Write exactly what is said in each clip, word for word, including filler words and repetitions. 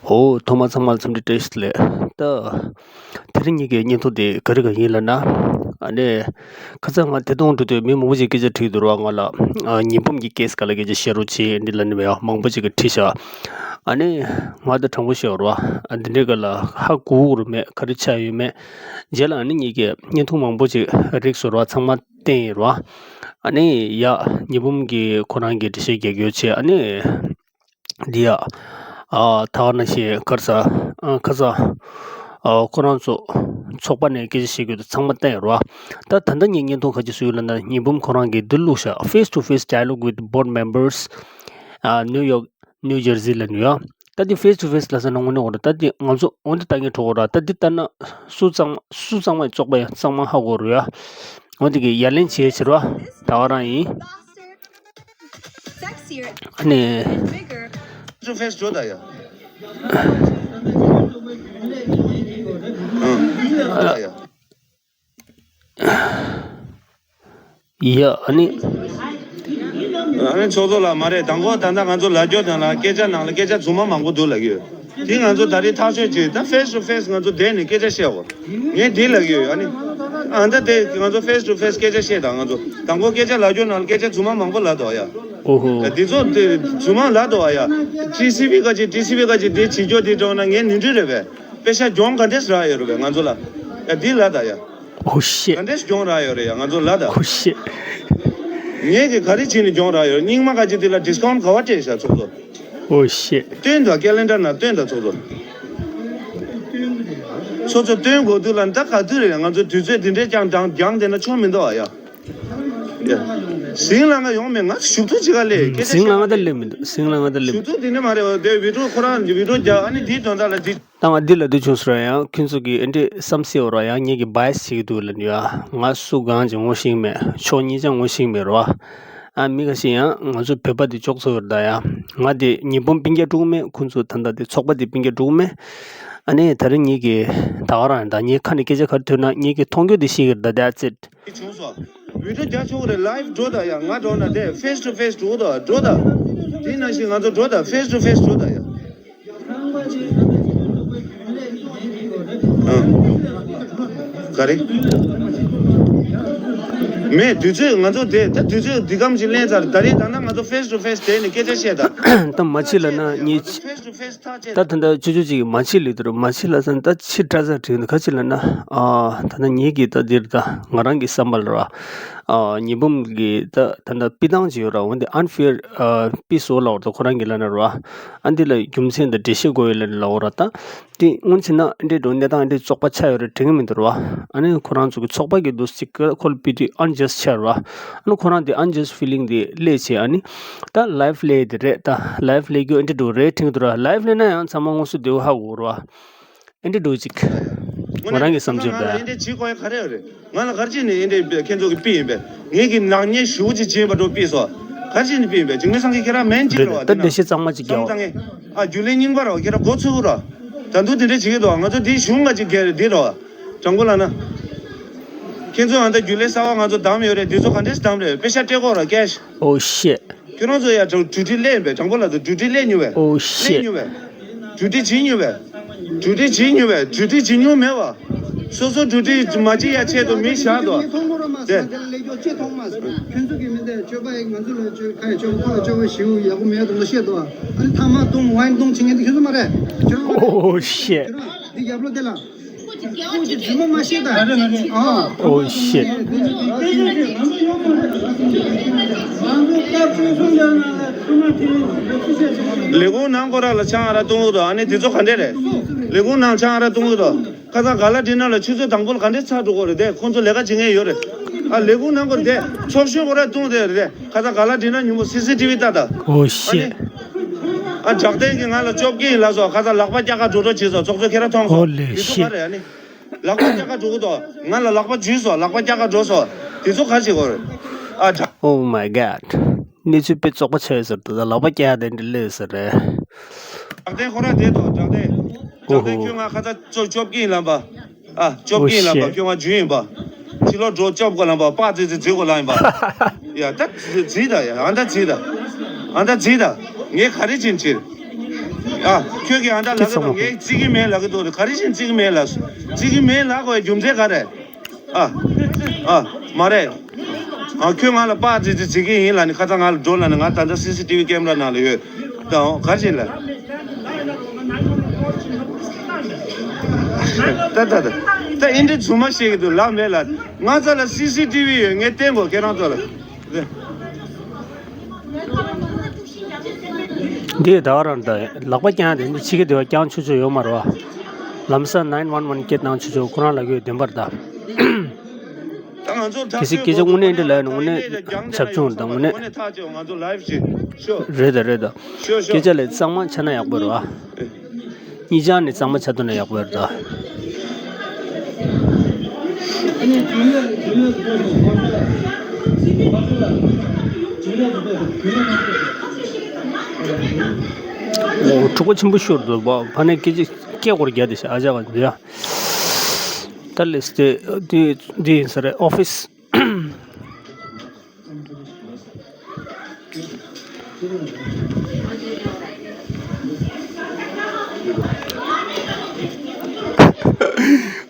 ཨོ། ཐོག་མར་ཚང་མར་འཚམས་འདྲི་བཀྲ་ཤིས་བདེ་ལེགས། ད་དེ་རིང་ངེད་ཀྱི་བརྙན་ཐུང་དེ་ག་རེ་ག་ཡིན་ལབ་ན། ཨ་ནི་ཁ་སང་ང་དེ་དོང་འགྲོ་དུས་མི་མང་པོ་ཞིག་སྐད་ཆ་དྲིས་འདུག་ར། ང་ལ་ཨ་ཉི་འབུམ་གྱི་ཀེ་སི་སྒང་ལ་སྐད་ཆ་བཤད་རོགས་བྱེད་འདི་ལབ་ནི་མེད། མང་པོ་ཞིག་གིས་དྲིས་ཤག་ཨ་ནི་ང་ད་དྲང་པོ་བཤད་རོགས། ཨ་འདི་འདྲའི་སྒང་ལ་ཧ་གོ་གི་མེད། ག་རེ་ཆགས་ཡོད་མེད། རྗེས་ལ་ཨ་ནི་ངེད་ཀྱི་བརྙན་ཐུང་མང་པོ་ཞིག་རིགས་སུ་ར་ཚང་མ་བསྟན་ཡིན་ར། ཨ་ནི་ཡ་ཉི་འབུམ་གྱིས་ཁོ་རང་གི་འགྲེལ་བཤད་རྒྱག་རྒྱུ་བྱས། ཨ་ནི་འདི་ཡ། ཨ་ད་ག་ནང་བཞིན་ག་རེ་ཟ། ཨ་ཁ་ས། ཨ་ཁོ་རང་ཚོ་ཚོགས་པ་ནས་སྐད་ཆ་བཤད་རྒྱུ་དེ་ཚང་མ་བསྟན་ཡོད་རེད་བ། ད་ད་ལྟ་ངས་བརྙན་ཐུང་ག་ཅིག་བཟོས་ཡོད་ལབ་ན། ཉི་འབུམ་ཁོ་རང་གིས་འདི་བླུགས་ཤག Face to face dialogue with board members, uh, New York, New Jersey ལབ་ནི་ཡོད། ད་འདི་face to face ལབ་ས་ན་དངོས་གནས་འོ་ར། ད་འདི་ང་ཚོ་འོ་འདི་ལྟ་ངན་གྲོགས་འོ་ར། ད་འདི་ལྟ་ན་སུ་གཙང་མ་སུ་གཙང་མ་ཡི་ཚོགས་པ་ཡང་གཙང་མ་ཧ་གོ་རེད་ཡ། འོ་འདི་གི་ཡ་ལན་བྱེད་ཕྱིར་བ་ད་ག་རང་ཡིན། ཨ་ནི། ཕེ་སི་ཊུ་ཕེ་སི་འགྲོ་ད་ཡ། ཨང་། འགྲོ་ད་ཡ། ཡ་ཨ་ནི། ཨ་ནི་ཚོགས་གཙོ་ལགས་མ་རེད། དང་པོ་ད་ལྟ་ང་ཚོ་ལབ་རྒྱུ་དང་ལ་སྐད་ཆ་ནང་ལ་སྐད་ཆ་རྫུན་མ་མང་པོ་འདུག་ལབ་ཀྱི་ཡོད། དེ་ང་ཚོ་ད་རེས་ཐག་གཅོད་བྱེད། ད་ཕེ་སི་ཊུ་ཕེ་སི་ང་ཚོ་བསྡད་ནས་སྐད་ཆ་བཤད་འོ། ངས་འདི་ལབ་ཀྱི་ཡོད། ཨ་ནི་ཨ་ད་དེ་ང་ཚོ་ཕེ་སི་ཊུ་ཕེ་སི་སྐད་ཆ་བཤད་དང་། ང་ཚོ་དང་པོ་སྐད་ཆ་ལབ་རྒྱུ་ནང་ལ་སྐད་ཆ་རྫུན་མ་མང་པོ་ལབ་འདུག་ཡ། ཨོ་ཧོ། ད་འདི་ཚོ་དེ་རྫུན་མ་ལབ་འདུག་ཡ། ཊི་སི་ཝི་ག་ཅིག་ཊི་སི་ཝི་ག་ཅིག་དེ་བྱེད་རྒྱུ་དེ་འགྲོ་ན་ངས་ནོར་འཁྲུལ་རེད་པས། པེ་ཤ་གྱོང་ག་འདྲས་རག་ཡོད་རེད་པས་ང་ཚོ་ལ། ཡ་འདི་ལབ་ད་ཡ། ཨོ་ཤེ། ག་འདྲས་གྱོང་རག་ཡོད་རེད་ཡ་ང་ཚོ་ལབ་ད། ཨོ་ཤེ། ངས་ཀྱི་ག་རེ་བྱས་ནས་གྱོང་རག་ཡོད། རྙིང་མ་ག་ཅིག་དེ་ལ་ཌི་སི་ཀའུན་ཊི་ག་བ་སྤྲད་ཤག་ཚོགས་གཙོ། ཨོ་ཤེ། སྟོན་དང་། ཀེ་ལེན་ཌར་ནང་སྟོན་དང་ཚོགས་གཙོ། ཚོགས་གཙོ་སྟོན་དགོས་དུས་ལ་ད་ག་དུས་རེད། ང་ཚོ་དུས་ཚོད་འདི་འདྲའི་ཀྱང་འགྱངས་འགྱངས་བསྡད་ན་ཆོ་མི་འདུག་ཨ་ཡ། ཡ། ཟིང་ལ་ང་ཡོང་མེད། ང་ཞུ་གཏུག་ཅིག་ག་ལས་སྐད་ཆ་ཟིང་ལ་ང་ད་སླེབས་མི་འདུག་ཟིང་ལ་ང་ད་སླེབས་ཞུ་མི་འདུག་གཏུག་དེ་འདྲ་མ་རེད། དེ་བི་ཌིའོ་ཁོ་རང་བི་ཌིའོ་རྒྱག་ཨ་ནི་དེའི་དོན་དག་ལ་དེ། ད་ང་འདི་ལབ་འདོད་བྱུང་སོང་ར། ཡང་ཁྱོད་ཚོ་གིས་ཨེ་འདྲས་བསམ་སྲིད་འོ་ར། ཡང་ངེད་ཀྱི་བྷའི་ཨེ་སི་བྱེད་ཀྱི་འདུག་ལབ་ནི་ཡ། ང་སུ་གང་ཅིག་ངོ་ཤེས་མེད། ཕྱོགས་གཉིས་ཆ་ངོ་ཤེས་མེད་ར། ཨ་མི་ཁ་ཤས་ཡང་ང་ཚོ་བོད་པ་འདི་ཅོག་ཙེ་ཡོད་རེད་ད་ཡ། ང་འདི་ཉི་འབུམ་སྤུན་ཀྱག་དཀྲུག་མེད། ཁོང་ཚོ་ད་ལྟ་འདི་ཚོགས་པ་འདི་སྤུན་ཀྱག་དཀྲུག་མེད། ཨ་ནི་ད་རིང་ངེད་ཀྱི་ད་ག་རང་ད་ངའི་ཁ་ནས་སྐད་ཆ་ག་རེ་ཐོན་ན་ངེད་ཀྱི་མཐོང་རྒྱུ་འདི་ཤེས་ཀྱི་རེད་ད། That's it། དེ་བྱུང་སོང་། བི་ཌིའོ་རྒྱག་ཆོག་གི་རེད། ལའིབ་འགྲོ་ད་ཡ། ང་འགྲོ་ན་དེ་ཕེ་སི་ཊུ་ཕེ་སི་འགྲོ་ད་འགྲོ་ད། དེ་ནང་བཞིན་ང་ཚོ་འགྲོ་ད་ཕེ་སི་ཊུ་ཕེ་སི་འགྲོ་ད་ཡ། ཨ། ག་རེ། མེད། དུས་ཚོད་ང་ཚོ་དེ་ད་དུས་ཚོད་འདི་གམ་ཞིག་ལེན་ཚར། ད་རེས་ད་ལྟ་ང་ཚོ་ཕེ་སི་ཊུ་ཕེ་སི་དེ་ནས་སྐད་ཆ་བཤད་ད། ད་མ་ཕྱི་ལ་ན་ངས་ཕེ་སི་ཊུ་ཕེ་སི་ཐག་བཅད་ད། ད་ད་ལྟ་ཆུ་ཆུ་ཅིག་མ་ཕྱི་ལུས་དུ་རུ་མ་ཕྱི་ལ་ས་ད་ཕྱི་དྲག་ས་དྲན་འདུག་ག་ཅི་ལ་ན། ཨ་ད་ལྟ་ངེད་ཀྱི་ད་འདིར་ད་ང་རང་གི་བསམ་པ་ལ་ར། ཨ་ཉི་འབུམ་གྱི་ད་ད་ལྟ་སྤི་ཐང་ཅིག་ཡོད་ར། འོན་ཏེ་ཨན་ཕེར་ཨ་པི་སོ་ལ་བར་ད་ཁོ་རང་གི་ལ་ན་ར། ཨ་འདི་ལ་རྒྱུ་མཚན་དང་འགྲེལ་བཤད་དགོས་ཡོད་ལ་ནི་ལ་འོ་ར་ད། དེ་སྔོན་ཕྱིན་ན་འདྲེ་འགྲོ་གནས་སྟངས་འདྲེ་བཙོག་པ་ཆགས་ཡོད་རེད་དྲན་གི་མི་འདུག་ར། ཨ་ནི་ཁོ་རང་ཚོ་གི་ཚོགས་པ་གི་འདུག་སེ་ཁོ་ལ་ཕུལ་དུས་ཨན་ཇ་སི་ཆགས་ར། ཨ་ནི་ཁོ་རང་དེ་ཨན་ཇ་སི་ཕི་ལིང་དེ་སླེབས་བྱས། ཨ་ནི་ད་ལའིབ་སླེབས་དེ་རེད། ད་ལའིབ་སླེབས་རྒྱུ་ཨེ་འདྲ་འགྲོ་རེད་དྲན་གི་འདུག་ར། ལའིབ་སླེབས་ན་ཡང་ཚང་མ་དངོས་སུ་བདེ་བོ་ཧ་གོ་ར། ཨེ་འདྲ་འགྲོ་ཅིག་ང་རང་གི་བསམ་ཚུལ་ད། ཨེ་འདྲ་བྱེད་དགོས་ཡ་ག་རེ་ཡོད་རེད། ང་ལ་ག་རེ་བྱས་ནས་ཨེ་འདྲ་ཁྱེད་ཚོ་གི་པི་ཡིན་པས། ངེད་ཀྱི་ནག་ཉེས་ཞུ་ཅིག་བྱེད་པ་འགྲོ་པི་སོ། ག་རེ་བྱས་ནས་པི་ཡིན་པས། འཇིགས་མེད་སངས་རྒྱས་ཁྱེད་རང་མེན་ཅིག་རེད་བ། ད་འདི་འདྲ་བཤད་གཙང་མ་ཅིག་རྒྱག་ཨ་རྒྱུ་ལས་རྙིང་པ་རེད་བ། ཁྱེད་རང་མགོ་ཚོས་ར། ད་དུང་དེ་འདྲ་བྱེད་ཀྱི་འདུག་ང་ཚོ་འདི་གཞུང་ང་ཅིག་རྒྱལ་རེད་འདི་རེད་བ། དྲང་པོ་ལབ་ན། ཁྱེད་ཚོ་ཨ་ད་རྒྱུ་ལས་གསར་བ་ང་ཚོ་བདམས་ཡོད་རེད། འདི་ཚོ་ག་འདྲས་བདམས་རེད། པེ་ཤ་སྤྲད་དགོས་ར་ཀེ་ཤ། Oh shit. ཁྱོད་རང་ཚོ་ཡ་གྲུ་གྲུ་ཁྲི་ལས་ཡིན་པས། དྲང་པོ་ལབ་དུས་གྲུ་ཁྲི་ལས་མྱོང་བས། Oh shit. ལས་མྱོང་བས། གྲུ་ཁྲི་བྱིན་མྱོང་བས། གྲུ་ཁྲི་བྱིན་མྱོང་བས། གྲུ་ཁྲི་བྱིན་མྱོང་མེད་བ། སོ་སོ་གྲུ་ཁྲི་མ་བྱིན་ཡ་ཆེད་དུ་མི་བཞག་དོ། དེ། ཁྱོད་ཚོ་གི་མི་དེ་སྤྱོད་པ་ཡིན། ང་ཚོ་ལ་སྤྱོད་ཁ་ཡི་སྤྱོད་ཁོ་ལ་སྤྱོད་པ་ཞིག་ཡག་པོ་མེད་དུ་ལ་བཤད་དོ། ཨ་ནི་ཐ་མག་བཏུང་ཝའིན་བཏུང་བྱེད་མཁན་དེ་ཁྱོད་ཚོ་མ་རེད། ཁྱོད་རང་མ་རེད། Oh shit. འདི་རྒྱབ་ལོགས་དེ་ལ། ཁོ་གི་རྫུན་མ་མ་བཤད་ད། ཨ། Oh shit. ལས་ཁུངས་ནང་ཁོ་ར་ལ་ཆང་ཨ་རག་བཏུང་གི་འདུག་ཨ་ནི་དེ་ཚོ་ག་འདྲས་རེད། ལས་ཁུངས་ནང་ཆང་ཨ་རག་བཏུང་གི་འདུག་ཁ་སང་ག་ལ་དྲིན་ན་ལ་ཆུ་ཚོད་དང་པོ་ལ་ག་འདྲས་ཚར་འགྲོ་གི་རེད་དེ། ཁོང་ཚོ་ལས་ཀ་བྱེད་མཁན་ཡོད་རེད། ཨ་ལས་ཁུངས་ནང་ཁོ་ར་དེ་ཚོགས་གཞོན་ཁོ་ར་བཏུང་དེ་རེད་དེ། ཁ་སང་ག་ལ་དྲིན་ན་ཉིན་མོ་སི་སི་ཊི་ཝི་ལྟ་ད། Oh shit. ཨ་ནི། ཨ་དྲག་ལྡན་གྱིས་ང་ལ་སྐྱོབ་ཀྱི་ཡིན་ལབ་སོང་། ཁ་སང་ལག་པ་སྐྱ་ཀ་འགྲོ་འགྲོ་བྱེད་སོང་། ཚོགས་གཙོ་ཁྱེད་རང་མཐོང་སོང་། Holy shit. ཡུ་ཊུབ་པ་རེད། ཨ་ནི། ལག་པ་སྐྱ་ཀ་འགྲོ་གི་འདུག་ང་ལ་ལག་པ་འཇུས་སོང་། ལག་པ་སྐྱ་ཀ་འགྲོ་སོང་། དེ་ཚོ་ག་རེ་བྱེད་དགོས་རེད། ཨ་དྲག Oh my god. གནས་ཚུལ་དཔེ་བཙོག་པ་ཆགས་ཡོད་ཟེར། ད་ལག་པ་སྐྱ་དེ་འདྲ་སླེབས་ཟེར་རེད། དྲག་ལྡན་ཁོ་ར་དེ་དང་དྲག་ལྡན། དྲག་ལྡན་ཁྱོད་ང་ཁ་ཚ་སྐྱོབ་སྐྱོབ་ཀྱི་ཡིན་ལབ་པ། ཨ་སྐྱོབ་ཀྱི་ཡིན་ལབ་པ། ཁྱོད་ང་འཇུས་ཡིན་པ། ཕྱི་ལོགས་འགྲོ་སྐྱོབ་དགོས་ལབ་པ། པ་ཙི་ཙི་འཛུལ་དགོས་ལབ་ཡིན་པ། ཡ་ད་ཙི་ཙི་ད་ཡ། ཨ་ད་ཙི་ད། ཨ་ད་ཙི་ད། ངས་ག་རེ་བྱིན་ཕྱིར། ཨ། ཁྱོད་ཀྱིས་ཨ་འདྲ་ལབ་ཀྱི་འདུག་ངས་བརྩི་གི་མེད་ལབ་ཀྱི་འདུག་ག་རེ་བྱས་ནས་བརྩི་གི་མེད་ལབ། བརྩི་གི་མེད་ལབ་དགོས་པའི་རྒྱུ་མཚན་ག་རེ། ཨ། ཨ། མ་རེད། ཨ། ཁྱོད་ང་ལ་པར་བརྗེ་བརྗེ་བྱེད་ཀྱི་ཡིན་ལབ་ནས་ཁ་སང་ང་ལ་འགྲོ་ལབ་ནས། ང་ད་ལྟ་སི་སི་ཊི་ཝི་ཀེམ་ར་ནང་ལ་ཡོད། ད་འོ་ག་རེ་བྱས་ལབ། ད་ད་ད་ད་ཨེ་འདྲ་རྫུན་མ་བཤད་ཀྱི་འདུག་ལབ་མེད་ལབ། ང་རྩ་ལ་སི་སི་ཊི་ཝི་ཡོད། ངས་བསྟན་དགོས་ཁྱེད་རང་ཚོ་ལ། འདི་ད་ག་རང་ད་ལག་པ་བརྐྱངས་དེ་འདི་ཕྱི་གི་དེ་བ་བརྐྱངས་ཆོག་ཆོག་ཡོད་མ་རེད་བ། ལམ་སང་ནའིན་ཝན་ཝན་སྐད་བཏང་ཆོག་ཆོག་ཁོ་རང་ལ་གི་བདེན་པར་ད། གལ་སྲིད་སྐད་ཆ་དངོས་གནས་འདི་ལབ་ན་དངོས་གནས་བྱབ་ཆུང་ད་དངོས་གནས། རེད་ད་རེད་ད། སྐད་ཆ་ལས་གཙང་མ་ཆགས་ན་ཡག་པོ་རེད་བ། གཉིས་ཆ་ནས་གཙང་མ་ཆགས་ཐུབ་ན་ཡག་པོ་རེད་ད། འོ་འཁྲུག་པ་ཆེན་པོ་ཤོར་འདུག་བ། ཕ་ནས་སྐད་ཆ་སྐད་སྐོར་རྒྱག་དེ་ཤ་ཨ་ཅག་ག་འདི་ཡ། ད་ལེས་དེ་དེ་དེ་ཡིན་ས་རེད་ཨོ་ཕིས།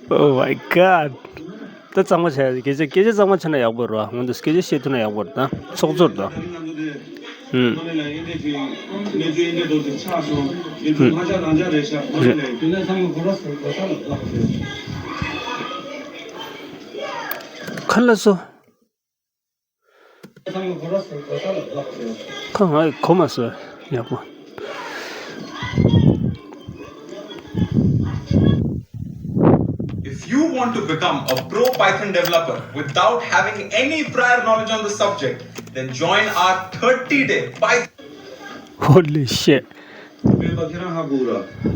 Oh my god. ད་གཙང་མ་བྱས། སྐད་ཆ་སྐད་ཆ་གཙང་མ་བྱས་ན་ཡག་པོ་རེད་བ། སྔོན་དུ་སྐད་ཆ་བཤད་ཐུབ་ན་ཡག་པོ་རེད་ད། ཚོགས་གཙོ་རེད་ད། ཧུམ། ཧུམ། རེད། ག་ལ་སོ། ཁ་ང་གོ་མ་སོང་ཡག་པོ། If you want to become a pro Python developer without having any prior knowledge on the subject, then join our thirty day Python. Holy shit. སྤེན་པ་ཁྱེད་རང་ཧ་གོ་ར།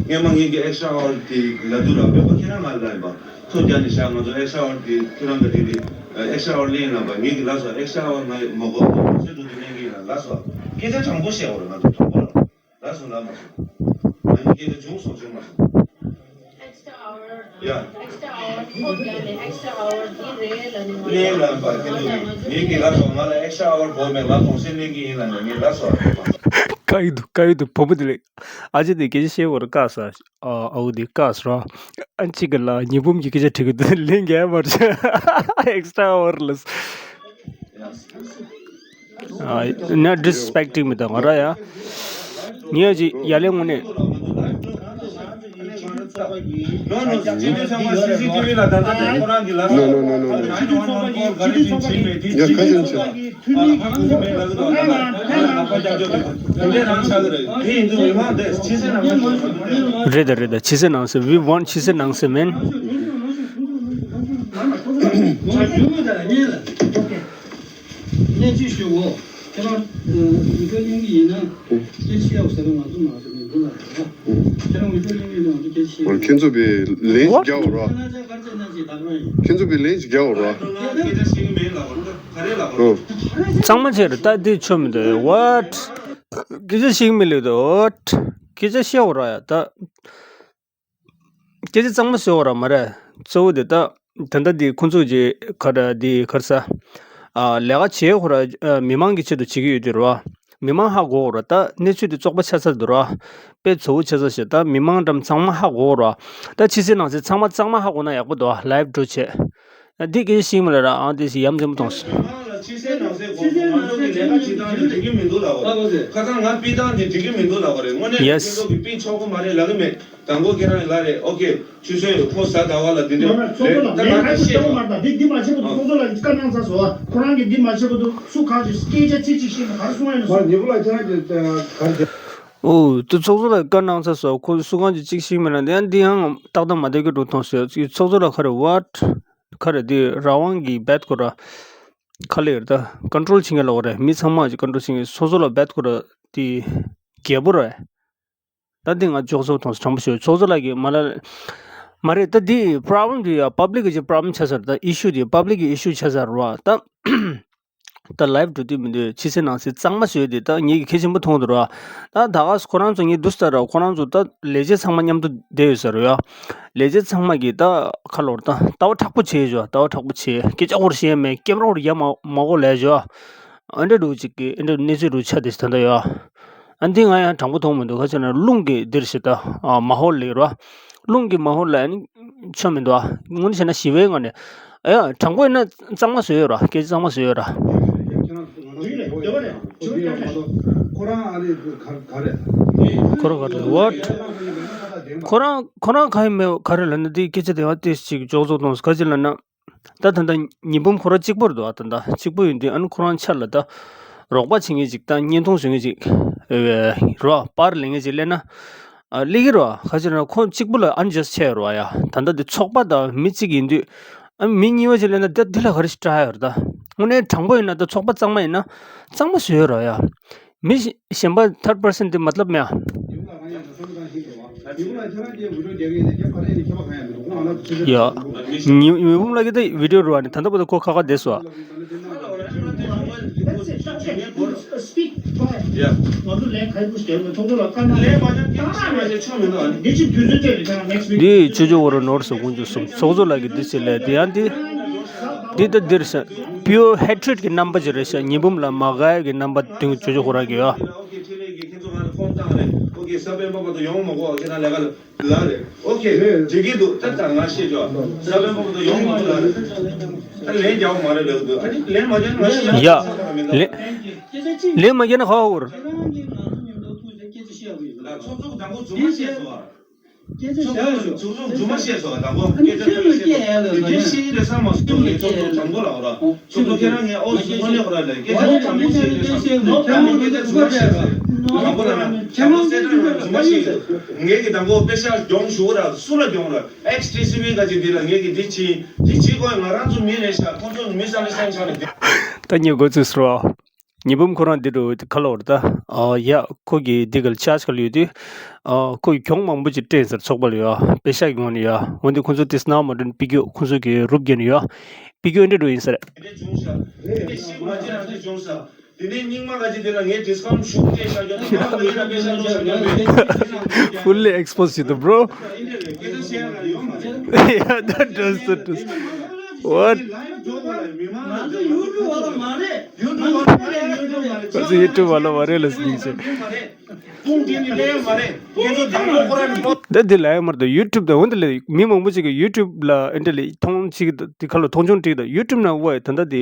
སྔན་མ་ངེད་ཀྱི་ཨེག་སྟྲ་ཨ་ཝར་དེ་ལབ་དུས་ར། སྤེན་པ་ཁྱེད་རང་ང་ལ་ཡིན་པ། ཐོ་རྒྱག་ནས་བཞག་ང་ཚོ་ཨེག་སྟྲ་ཨ་ཝར་དེ་ཁྱེད་རང་ག་དེ་དེ་ཨེག་སྟྲ་ཨ་ཝར་ལེན་ལབ་པ། ངེད་ཀྱི་ལབ་སོང་ཨེག་སྟྲ་ཨ་ཝར་ང་མ་གོ། ཚེ་སྒྲུབ་དེ་ལེན་གྱི་ཡིན་ལབ་སོང་། སྐད་ཆ་དྲང་པོ་བཤད་འོ་ར། ང་ཚོ་དྲང་པོ་ར། ལབ་སོང་ལབ་མ་སོང་། ང་གཉིས་སྐད་ཆ་བྱུང་སོང་བྱུང་མ་སོང་། ཡ། ལེན་ལབ་པ་དེ་དུས་ངེད་ཀྱི་ལབ་སོང་། ང་ལ་ཨེག་སྟྲ་ཨ་ཝར་དགོས་མེད། ང་གུང་སེང་ལེན་གྱི་ཡིན་ལབ་ནས་ངས་ལབ་སོང་། དཀའ་ཡི་འདུག་དཀའ་ཡི་འདུག་བུ་མོ་དེ་ལས། ཨ་ཅེ་དེ་སྐད་ཆ་བཤད་བར་དཀའ་ས། ཨ་ཨའུ་དེ་དཀའ་ས་ར། ཨ་ཅེ་གི་ལ་ཉི་འབུམ་གྱི་སྐད་ཆ་དྲི་གི་འདུག་ལན་རྒྱག་མ་བྱེད། ཨེག་སྟྲ་ཨ་ཝར་ལ། ཨ་ན་ཌིས་རི་སི་པེག་ཊིང་མི་དང་ང་ར་ཡ། ངས་ཅི་ཡ་ལན་དངོས་གནས། No, no, no, no, no. ཡ་ཁ་ཤས་ཆེ། རེད་ད་རེད་ད། ཕྱི་གསལ་ནང་གསལ། We want ཕྱི་གསལ་ནང་གསལ་མིན། གནས་ཚུལ་ཞུ་འོ། ཁྱེད་རང་ཝི་ཌི་ཡོ་གླེང་གི་ཡིན་ན་སྐད་ཆ་བཤད་འོ་ཟེར་ན་ང་ཚོ་མ་ཟེར་ནས་འདུག་ལ་རེད། ཁྱེད་རང་ཝི་ཌི་ཡོ་གླེང་གི་ཡིན་ན་ང་ཚོ་སྐད་ཆ་བཤད། ཁྱེད་ཚོ་བའི་ལན་ཞིག་རྒྱག་འོ་ར། ཁྱེད་ཚོ་བའི་ལན་ཞིག་རྒྱག་འོ་ར། གཙང་མ་བྱས་རེད་ད། འདི་ཆོ་མི་འདུག What? སྐད་ཆ་ཤེས་མི་ལེ་འདུག What? སྐད་ཆ་བཤད་འོ་ར་ཡ་ད། སྐད་ཆ་གཙང་མ་བཟོས་བ་ར་མ་རེད། གཙོ་བོ་དེ་ད། ད་ལྟ་འདི་ཁོང་ཚོ་གི་ག་རེ་འདི་ག་རེ་ཟ། ཨ་ལས་ཀ་བྱེད་ཁོ་ར་ཨ་མི་མང་གི་ཆེད་དུ་བྱེད་ཀྱི་ཡོད་དུས་ར། མི་མང་ཧ་གོ་ར། ད་གནས་ཚུལ་དེ་བཙོག་པ་ཆགས་ཚར་འདུག་ར། དཔེ་བཙོག་པོ་ཆགས་ཚར་ཞེ། ད་མི་མང་འགྲམ་ཚང་མ་ཧ་གོ་ར། ད་ཕྱི་གསལ་ནང་གསལ་ཚང་མ་གཙང་མ་ཧ་གོ་ན་ཡག་པོ་འདུག་ལའིབ་འགྲོ་བྱེད། ཨ་འདི་སྐད་ཆ་ཤེས་མི་ལ་ར། ཨང་དེ་ཞིག་ཡ་མཚན་པོ་མཐོང་སོང་། ཕྱི་གསལ་ནང་གསལ་གོ་ང་ཚོ་གི་ལས་ཀ་བྱེད་སྟངས་འདི་འགྲིག་གི་མི་འདུག་ལབ་པ་རེད། ཁ་སང་ང་པི་སྟངས་འདི་འགྲིག་གི་མི་འདུག་ལབ་པ་རེད། དངོས་གནས་ཁྱེད་ཚོ་གི་པི་ཆོག་གི་མ་རེད་ལབ་གི་མེད། དང་པོ་ཁྱེད་རང་ལ་རེད། ཨོ་ཁེ། ཆུ་ཚོད་ཁོ་གཟའ་ཟླ་བ་ལ་འདི་འདྲ་ཚོགས་གཙོ་ལ་ལས་ཀ་ཅིག་བྱེད་དགོས་མ་རེད། ད་འདི་འདི་མ་བྱེད་པ་འདུག་ཚོགས་གཙོ་ལ་བཀའ་གནང་ཚར་སོང་། ཁོ་རང་གིས་འདི་མ་བྱེད་པ་འདུག་སུ་གང་ཅིག་སྐད་ཆ་ཚིག་གཅིག་བཤད་ན་ག་རེ་གསུང་ཡ་ཡིན་ན་གསུང་། ཉི་མ་ལ་ཁྱེད་རང་གིས་ག་རེ་བྱེད། ཨོ་དེ་ཚོགས་གཙོ་ལ་བཀའ་གནང་ཚར་སོང་། ཁོ་སུ་གང་ཅིག་གཅིག་ཤེས་མེད་ན་འདི་ཡང་འདི་ཡང་ཏག་ཏག་མ་བསྡད་ཀྱི་འགྲོ་མཐོང་སོང་། ཚོགས་གཙོ་ལ་ག་རེ་what ག་རེ་འདི་རང་དབང་གིས་བེད་ཁོ་ར་ག་ལེར་ད་ཀོན་ཊོལ་བྱེད་མཁན་ལ་འོ་རེད། མི་ཚང་མ་ཅིག་ཀོན་ཊོལ་བྱེད་མཁན། ཚོགས་གཙོ་ལ་བེད་ཁོ་ར་དེ་རྒྱལ་པོ་རེད། ད་འདི་ང་ཅོག་ཙེ་མཐོང་སོང་། དྲང་པོ་ཞུ། ཚོགས་གཙོ་ལགས་ཀྱིས་མ་ལ་མ་རེད། ད་འདི་པོ་རོབ་ལེམ་འདི་ཡ་པབ་ལིག་གི་པོ་རོབ་ལེམ་ཆགས་ཚར། ད་ཨི་ཤུ་འདི་པབ་ལིག་གི་ཨི་ཤུ་ཆགས་ཚར་བ། ད་ད་ལའིབ་འགྲོ་དུས་མི་འདུག་ཕྱི་གསལ་ནང་གསལ་གཙང་མ་བཟོས་ཏེ་ད་ངེད་ཀྱི་གལ་ཆེན་པོ་མཐོང་འདུག་ར། ད་ད་ག་ཁོ་རང་ཚོ་ངས་འདུག་ལྟ་ར། ཁོ་རང་ཚོ་ད་ལས་བྱེད་ཚང་མ་མཉམ་དུ་བསྡད་ཡོད་ས་རེད་ཡ། ལས་བྱེད་ཚང་མ་གིས་ད་ཁ་ལོར་ད་ལྟ་བ་མཁྲེགས་པོ་བྱས་ཡོད། ལྟ་བ་མཁྲེགས་པོ་བྱས། སྐད་ཆ་ཧོར་ཤེས་མེད། ཀེམ་ར་ཧོར་ཡ་མ་མ་གོ་ལས་བྱས། ཨ་འདྲ་འདྲ་ཅིག་གི་ཨ་འདྲ་གནས་ཚུལ་འདྲ་ཆགས་ཏེ་ད་ལྟ་ཡ། ཨ་འདི་ང་ཡང་དྲང་པོ་མཐོང་མི་འདུག་ག་ཅི་ན་རླུང་གི་འདིར་ཞིག་ད་མ་ཧོལ་ལེགས་ར། རླུང་གི་མ་ཧོལ་ལ་ཨ་ནི་ཆོ་མི་འདུག་ཨ་དངོས་གནས་བྱས་ན་ཞི་བའི་ངང་ནས་ཨ་ཡ་དྲང་པོ་ཡིན་ན་གཙང་མ་བཟོས་ཡོད་ར། སྐད་ཆ་གཙང་མ་བཟོས་ཡོད་ར། ཁོ་རང་ག་རེ་ཝཊ། ཁོ་རང་ཁོ་རང་ག་ཡིན་མེད་ག་རེ་ལབ་ན་དེའི་སྐད་ཆ་དེ་བ་ཏེ་ཅིག་ཅོག་ཙོག་གཏོང་ག་ཅི་ལབ་ན། ད་ད་ལྟ་ཉི་འབུམ་ཁོ་རང་གཅིག་པུ་རེད་འདུག་ཨ་ད་ལྟ་གཅིག་པུ་ཡིན་དུས་ཨ་ནི་ཁོ་རང་ཆ་ལ་ད་རོགས་པ་བྱེད་མཁན་ཅིག་ད་བརྙན་ཐུང་བཟོ་མཁན་ཅིག་རོ་པར་ལེན་མཁན་ཅིག་སླེབས་ན་ཨ་སླེབས་ཀྱི་རོ་ག་ཅི་ན་ཁོ་གཅིག་པུ་ལ་ཨན་ཇས་ཆེ་རོ་ཡ། ད་ལྟ་འདི་ཚོགས་པ་དང་མི་གཅིག་ཡིན་དུས་ཨ་མི་གཉིས་པ་ཅིག་སླེབས་ན་ད་འདི་ལ་ག་རེ་ཞིག་སྐྲག་ཡ་རེད་ད། དངོས་གནས་དྲང་པོ་ཡིན་ན་ད་ཚོགས་པ་གཙང་མ་ཡིན་ན་གཙང་མ་བཟོས་ཡོད་རོ་ཡ། མི་གཞན་པ་ཐར་པར་སན་དེ་མ་ལབ་མེད་ཨ། ཡ། ཉི་ཉི་འབུམ་ལགས་ཀྱིས་ད་བི་ཌིའོ་རུ་བ་ནི་ད་ལྟ་བར་དུ་ཁོ་ཁ་ཁ་བསྡད་སོ། འདི་ཅོ་ཅོ་བོ་རུ་ནོར་སོ་དགུ་བཅུ་གསུམ་ཚོགས་གཙོ་ལགས་ཀྱིས་འདི་ཅི་ལས་དེ་ཡང་འདི་འདི་ད་འདིར་ཤ་pure hatred གི་རྣམ་པ་ཅིག་རེད་ཤག་ཉི་འབུམ་ལགས་མ་དགའ་ཡ་གི་རྣམ་པ་དེ་ཅོ་ཅོ་ཁོ་རང་གི་ཡོད། ལ་རེད། ཨོ་ཁེ། འགྲིག་གི་འདུག་ད་ད་ང་ཤེས་ཆོག་ས་བོན་པོ་དང་ཡོང་མ་ཐུབ་ལ་རེད། ད་ལན་རྒྱག་མ་རེད་ལབ་འདུག་ཨ་ནི་ལན་མ་རྒྱག་ན་ང་ཤེས་ཡ། ཡ་ལན་ལན་མ་རྒྱག་ན་ཧ་ཧུར། ཚོགས་གཙོ་དང་པོ་རྫུན་མ་བཤད་སོང་བ། ཚོགས་གཙོ་རྫུན་མ་བཤད་སོང་བ་དང་པོ་སྐད་ཆ་ཐོས་ཤེས་དེ་ཤེས་ཡིན་རེད་བསམ་མ་སོང་ངས། ཚོགས་གཙོ་དང་པོ་ལ་འོ་ར། སོ་སོ་ཁྱེད་རང་ངས་ཨོ་སི་ཁོ་ནས་ཁོ་ར་ལས་སྐད་ཆ་དྲང་པོ་བྱས་ཡོད་ས་ཁོ་རང་སྐད་ཆ་རྫུན་མ་བཤད་ས་དང་པོ་ལ་ན་དྲང་པོ་གསལ་ཁྲ་རང་རྫུན་མ་བཤད་ཡོད། ངས་ཀྱི་དང་པོ་པེ་ཤག་གྱོང་ཞུ་ར་སུ་ལ་གྱོང་ར་ཨེག་སི་ཊི་སི་བི་ག་ཅིག་འདི་ལ་ངས་ཀྱི་འདི་ཕྱིན་འདི་ཕྱིན་ཁོ་ང་རང་ཚོ་མི་རེད་ཤག་ཁོ་ཚོ་མི་སང་ལ་སང་ཆགས་ནས། ད་ངས་འགོ་ཚུགས་སོ། ཉི་འབུམ་ཁོ་རང་འདི་འགྲོ་ཁ་ལོ་ར་ད། ཨ་ཡ་ཁོ་གི་འདི་ག་ལ་ཆར་ཇི་ག་ལ་ཡོད་དུས། ཨ་ཁོ་གི་གྱོང་མང་པོ་ཅིག་སྤྲད་ཟེར་ཚོགས་པ་ལ་ཡོད། པེ་ཤག་གི་ངོ་ནས་ཡོད། འོན་ཏེ་ཁོ་ཚོ་དེ་སྣང་མ་འགྲོ་ནས་པི་ཀྱོ་ཁོ་ཚོ་གི་རུབ་རྒྱབ་ནས་ཡོད། པི་ཀྱོ་འདི་འགྲོ་ཡིན་ཟེར། དེ་ནས་སྙིང་མ་ག་ཅི་དེ་ལ་ངས་ཌི་སི་ཀའུན་ཊི་ཤུགས་སྤྲད་བཞག་རྒྱུ་དང་ཡང་ངས་ལ་པེ་ཤ་ལོ་ཞིག་ཡོད་མེད། Fully exposed to the bro. སྐད་ཆ་བཤད་ཡ་ལ་ཡོད་མ་རེད། Yeah, that does, that does. What? ལའིབ་འགྲོ་བ་ལ་མི་མང་ལ་ང་ཚོ་ཡུ་ཊུབ་བ་ལ་མ་རེད། ཡུ་ཊུབ་བ་ལ་མ་རེད། ཡུ་ཊུབ་བ་ལ་མ་རེད། ང་ཚོ་ཡུ་ཊུབ་བ་ལ་མ་རེད་ལ་སྙིང་རྗེ། ཁུངས་འདི་ནི་ལས་མ་རེད། ཁྱེད་ཚོ་དང་པོ་ཁོ་རང་གི་ད་འདི་ལ་ཡོད་མ་རེད་ད། ཡུ་ཊུབ་ད་འོན་ཏེ་ལས་མི་མང་པོ་ཅིག་གིས་ཡུ་ཊུབ་ལ་ཨེ་འདྲ་ལས་མཐོང་ཅིག་དེ་ཁ་ལོ་མཐོང་ཆུང་ཅིག་ད་ཡུ་ཊུབ་ན་ཝའི་ད་ལྟ་དེ།